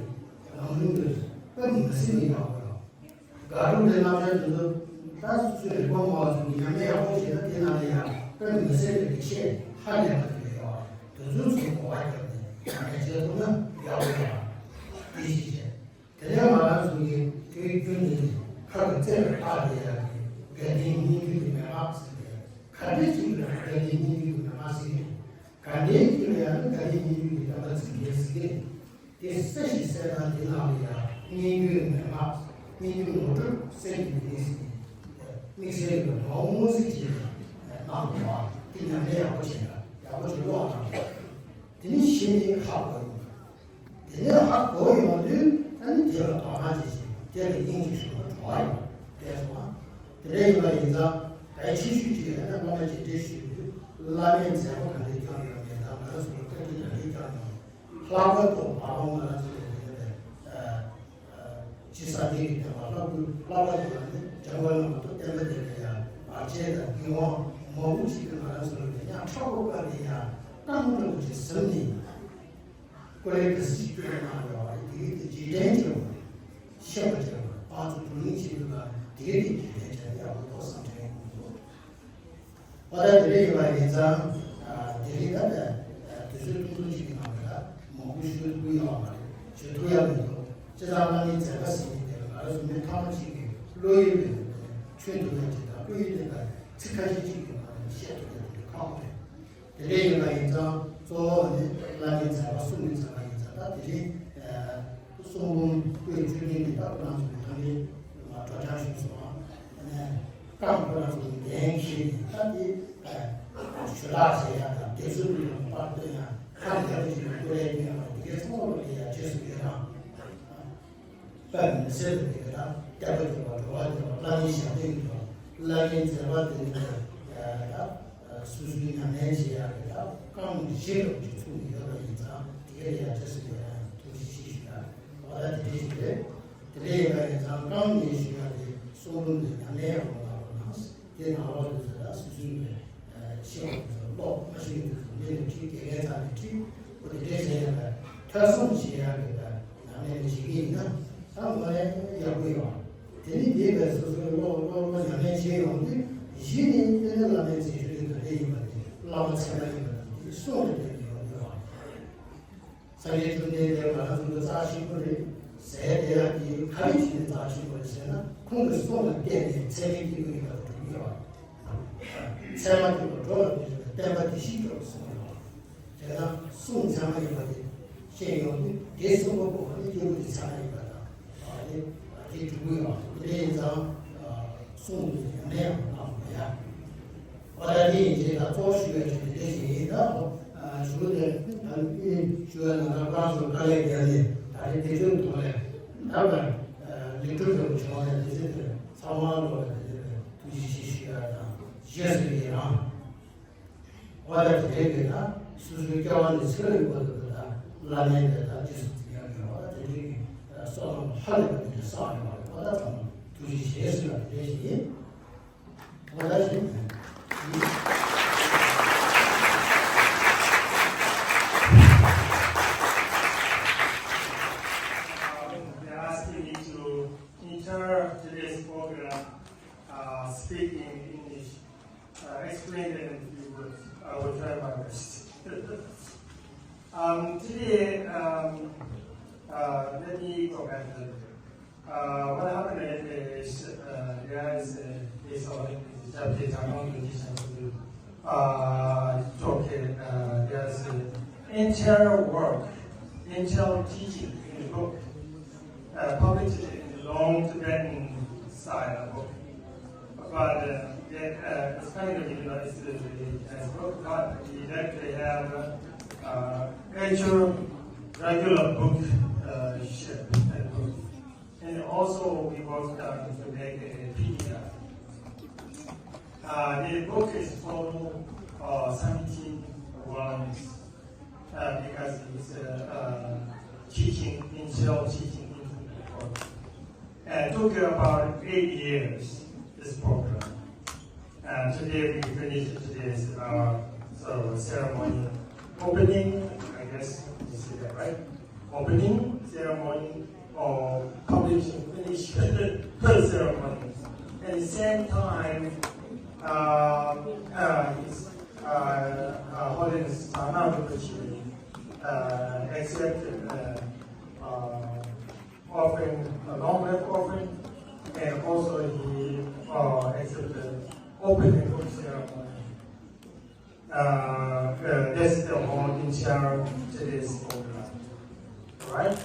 ལམ་རིམ་རེད། དཔེ་མི་སྲིད་ནས་ཡག་པོ་ཡོད། དགག་སྒྲུབ་དེ་རྣམ་གཞག་དེ་ཚོ་ད་སོ་སོའི་རིག་པ་མང་བ་ཚོ་གིས་ཉམས་ལེན་ཡག་པོ་བྱས་ན་དེ་ནང་ནས་ཡང་དཔེ་མི་སྲིད་པའི་ལེགས་བཤད་ཧ་ལས་པ་དེ་འདྲ་ཡོད། དེ་ཚོའི་ཚུར་གོ་བ་བརྒྱབ་ནས་ཉམས་ལེན་བྱེད་ཐུབ་ན་ཡག་པོ་ཡོད། དེ་ཞིག་བྱས། དེ་ནས་ང་རང་ཚོ་གི་དུས་རྒྱུན་ནས་ཁ་གི་རྩེ་ལ་བཏགས་ཏེ་ཡ་གི་དགའ་ལྡན་སྙན་བརྒྱུད་ཀྱི་མན་ངག་ཟེར་ཏེ། ག་འདྲ་ཅིག་ལ་དགའ་ལྡན་སྙན་བརྒྱུད་ཀྱི་མན་ངག་ཟེར་གི་རེད། ག་འདྲའི་ཅིག་ལ་ཡང་ན་དགའ་ལྡན་སྙན་བརྒྱུད་ཀྱི་བསྟན་པ་ཚིག་གི་ཟེར་གི་རེད། དེ་གསལ་ཞིང་གསལ་ཐང་དེ་ནང་ལ་ཡང་སྙན་བརྒྱུད་མན་ངག་སྙན་བརྒྱུད་ངོ་སྤྲོད་གསལ་གྱི་མི་ཟེར་གི་དམིགས་བསལ་གྱི་ངོ་སྤྲོད་ཅིག་གནང་འདུག་བ། དེ་ཉམས་ལེན་ཡག་པོ་བྱས་ན་ཡག་པོ་ཅིག་ཀློག་གནང་། དེ་ནི་ཤེས་ནས་ཧ་གོ་ཡོང་། དེ་ནས་ཧ་གོ་ཡོང་དུས་ཨ་ནི་དེ་ལ་དོ་སྣང་བྱེད་ཅིང་དེ་ལ་སྙིང་རྗེ་ཞུ་བ་གྲོགས་ཡོང་དེ་སོང་བ། དེ་འདྲ་ཡིན་པ་ཡིན་ཙང་གལ་ཆེ་ཤོས་ཅིག་ཡིན་ན་སློབ་མ་རྗེས་འབྲེལ་ཞུས་དུས་བླ་མས་མཛད་པ་ག་འདྲས་བསྐྱངས་ཡོད་མེད་དང་ང་རང་ཚོ་ལ་བཀའ་དྲིན་ག་འདྲས་བསྐྱངས་ཡོད། ལྷག་པར་དུ་མ་འོངས་ང་རང་ཚོ་ལ་དེ་འདྲ་བའི་ཅི་ས་དེ་གི་སྟེང་ལ་ལྷག་པར་ལྷག་པར་དུ་ང་ནི་འཇམ་དཔལ་རྣམ་པ་ཐུབ་བསྟན་པ་དེ་ལ་ཡང་བར་ཆད་དང་འགལ་བ་མང་པོ་ཅིག་གིས་ང་རང་ཚོ་ལ་ཉག་ཕྲ་བོ་བཀལ་ནས་ཡང་རྐང་འགྲོ་བོ་ཅིག་ཟིན་ནས། ཀོ་ལེ་ག་སི་ཅིག་སྤྲོད་གནང་ཡོད་རེད། དེ་གི་དེ་རྗེས་དྲན་བྱེད་དགོས་རེད། ཤེས་པ་བྱེད་དགོས་རེད། ཕར་ཚུར་བགྲོ་གླེང་བྱེད་དུས་ལ་དེ་གི་དེ་རྗེས་དྲན་བྱས་ཡག་པོ་འདུག་བསམ་དྲན་ཡོང་གི་འདུག་ཨོ་ད་དེ་རིང་ཡིན་པ་ཡིན་ཙང་དེ་རིང་ད་ལྟ་དུས་ཚོད་ཐུང་ཐུང་ཅིག་གི་ནང་ལ་མང་པོ་ཞུ་ཐུབ་ཡོད་མ་རེད། ཞུ་ཐུབ་ཡག་མི་འདུག་བྱས་ཙང་བླ་མའི་མཛད་པ་ཟེར་མཁན་དེ་ལ་ང་རང་ཚོ་མི་ཐ་མ་ཅིག་གི་བློ་ཡུལ་ལ་ཆོས་འདུལ་བ་ཅིག་དང་བློ་ཡུལ་དེ་ལ་ཚིག་ཁ་ཤས་ཅིག་གི་ནང་ནས་བཤད་ཐུབ་ཡག་དེ་འདྲ་ཁག་པོ་རེད། དེ་འདྲ་ཡིན་པ་ཡིན་ཙང་གཙོ་བོ་ནི་བླ་མའི་མཛད་པ་གསུང་གི་མཛད་པ་ཡིན་ཙང་ད་དེ་རིང་གསུང་འབུམ་པོད་བཅུ་བདུན་ནི་ད་ཁོ་རང་ཚོ་གི་ཐང་གའི་སྒྲོག་སྦྱང་ཞུས་སོང་། ཨ་ནི་རྐང་ཁོ་རང་ཚོ་གི་འགན་འཁྱེར་ནས་ད་དེ་ཞུ་དག་བྱེད་ཡག་དང་དེ་ཚོ་ལ་ཡང་པར་བཏོན་ཡག་ཁ་ལ་ཡག་པོ་ཞིག་ལ་བཀོད་ལས་སྟོན་ཡག་དེ་གའི་ཚང་མ་ལ་ཡང་རྗེས་སུ་ཡི་རང་། དཔེ་མི་སྲིད་པའི་གི་ད་བསྟན་པ་འགྱུར་བ་འགྲོ་བ་འགྱུར་བ་བླ་མའི་ཞབས་འདེགས་འགྱུར་བ་བླ་མའི་མཛད་པ་དེ་ནི་ད་སོ་སོའི་ཉམས་ལེན་བྱེད་ཡག་གི་ད་རྐང་བཞི་ལ་གཅིག་ཚུགས་ནས་ཡོད་པ་ཡིན་ཙང་དེ་ག་ལ་ཡང་རྗེས་སུ་ཡི་རང་ཐུགས་རྗེ་ཆེ་ཞུ་ཡག་འོ་ད་དེ་འདྲས་ཞིག་རེད། དེ་འདྲས་ཡིན་པ་ཡིན་ཙང་རྐང་གཉིས་ཞུ་ཡག་དེ་གསུང་འབུམ་དེ་ཉམས་ལེན་ཡག་པོ་གནང་རོགས་གནང་། དེ་ནང་ལོགས་དེ་ཚོ་ལ་སོ་སོའི་ནས་ཤེས་པ་དེ་ཚོ་ཀློག་མ་ཤེས་པ་དེ་ཚོ་འདི་ནས་ཁྲིད་དགེ་རྒན་རྩ་ནས་ཁྲིད་འོ་དེ་འདྲས་བྱས་ཡག་གི་ཐོས་བསམ་བྱེད་ཡག་གི་ད་ནང་ནས་བྱེད་ཀྱི་ཡིན་ན་ད་ངོ་ལས་ཡག་པོ་ཡོད། དེ་ནི་འདས་པའི་སོ་སོའི་ཀློག་ཀློག་ཀློག་ཉམས་ལེན་བྱས་ཡོང་དུས་གཞི་ནས་དེ་ནི་བླ་མའི་མཛད་སྤྱོད་དེ་ག་འདྲས་ཡིན་པ་དེ་བསླབ་པ་ཚད་མ་ཡིན་པ་དང་དེ་གསུང་ལ་བརྟེན་ནས་ཡོང་དགོས་པ། སངས་རྒྱས་བཅོམ་ལྡན་འདས་ང་རང་ཚོ་ལ་རྩ་ཆེན་པོ་རེད་ཟེར་དེ་ཡང་དེ་ག་རེ་བྱས་ནས་རྩ་ཆེན་པོ་རེད་ཟེར་ན་ཁོང་གི་གསུང་ལ་བརྟེན་ནས་ཚད་མའི་སྐྱེས་བུ་ཡིན་པ་དང་གྲུབ་ཡོད། ཚད་མ་སྐྱེས་བུ་འགྲོ་ལ་ཕན་ཕྱིར་བསྟན་པ་དེ་ཤེས་ཀྱང་གསུངས་ཡོད། དེ་ན་གསུང་ཚད་མ་ཡིན་པ་དེ་ཤེས་ཡོང་དུས་དེ་གསུང་པ་པོ་ནི་སྐྱེས་བུ་དེ་ཚད་མ་ཡིན་པ་དང་དེ་དེ་གྲུབ་ཡོད། དེ་འདྲ་ཡིན་ཙང་གསུང་དེ་ཉམས་ལེན་ཡང་གནང་དགོས་ཡ། ཨོ་ད་དེ་ཡིན་ཅེས་ད་གཙོ་བོ་ཞུ་ཡ་ཅིག་དེ་འདྲ་ཞིག་ཡིན། ད་ཨོ་ཞུ་དེ་ད་ནི་ཞུ་ཡ་ན་ད་ཁོ་རང་ཚོར་དཀའ་ལས་བརྒྱབ་ནས་ད་རེས་དེ་ཚོའི་ཐོག་ལས་ད་བར་ལེགས་གྲུབ་ཡོང་བྱུང་ནས་དེ་ཚོ་དེ་ཚང་མ་ལོ་ལ་དེ་ཚོ་ཐུགས་རྗེ་ཆེ་ཞུ་ཡ་དང་རྗེས་སུ་ཡི་རང་། ཨོ་ད་དེ་འདྲའི་གི་ད་སོ་སོའི་སྐྱེ་བ་ནས་ཚེ་རབས་ཀྱི་བར་དུ་གི་ད་བླ་མའི་གི་ད་རྗེས་སུ་འཛིན་ཡ་གི་ཨོ་ད་དེ་འདྲའི་གི་བསོད་ནམས་ཧ་ལས་པ་དེ་འདྲ་བསགས་ཡོང་བ་རེད། ཨོ་ད་ཚང་མ་ཐུགས་རྗེ་ཆེ་ཞུ་ཡ་དེ་འདྲ་ཞིག་ཡིན། They're asking me to enter today's program, uh, speaking in English, uh, explain them in a few words. I will try my best. Um, today, um, uh, let me go back a little bit. Uh, what happened is, uh, there is a, is a, is a Japanese musician who, uh, took a, uh, there's a entire work Intel teaching in the book, uh, published in the long Tibetan style book. But uh, yeah, uh, it's kind of, you know, it's, uh, it's book, but we like to have uh, actual regular book uh, ship and book. And also we worked on to make a P D F. Uh, the book is total uh, seventeen volumes uh, because it's uh, uh, teaching, intel teaching into the book. And it took about eight years, this program. And today we finished today's uh, so ceremony opening, I guess you see that, right? Opening ceremony or publishing finish ceremony. At the same time, uh, uh, his uh, uh, Holiness Tana Rinpoche uh, accepted uh, uh, offering, a long life offering, and also he uh, accepted opening ceremony. Uh, uh, that's the whole entire today's program. Right?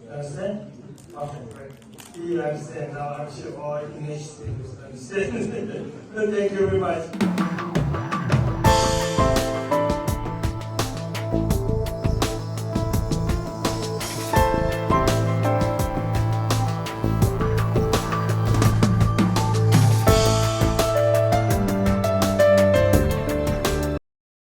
You understand? Okay, great. You understand now. I'm sure all English speakers understand. Thank you very much.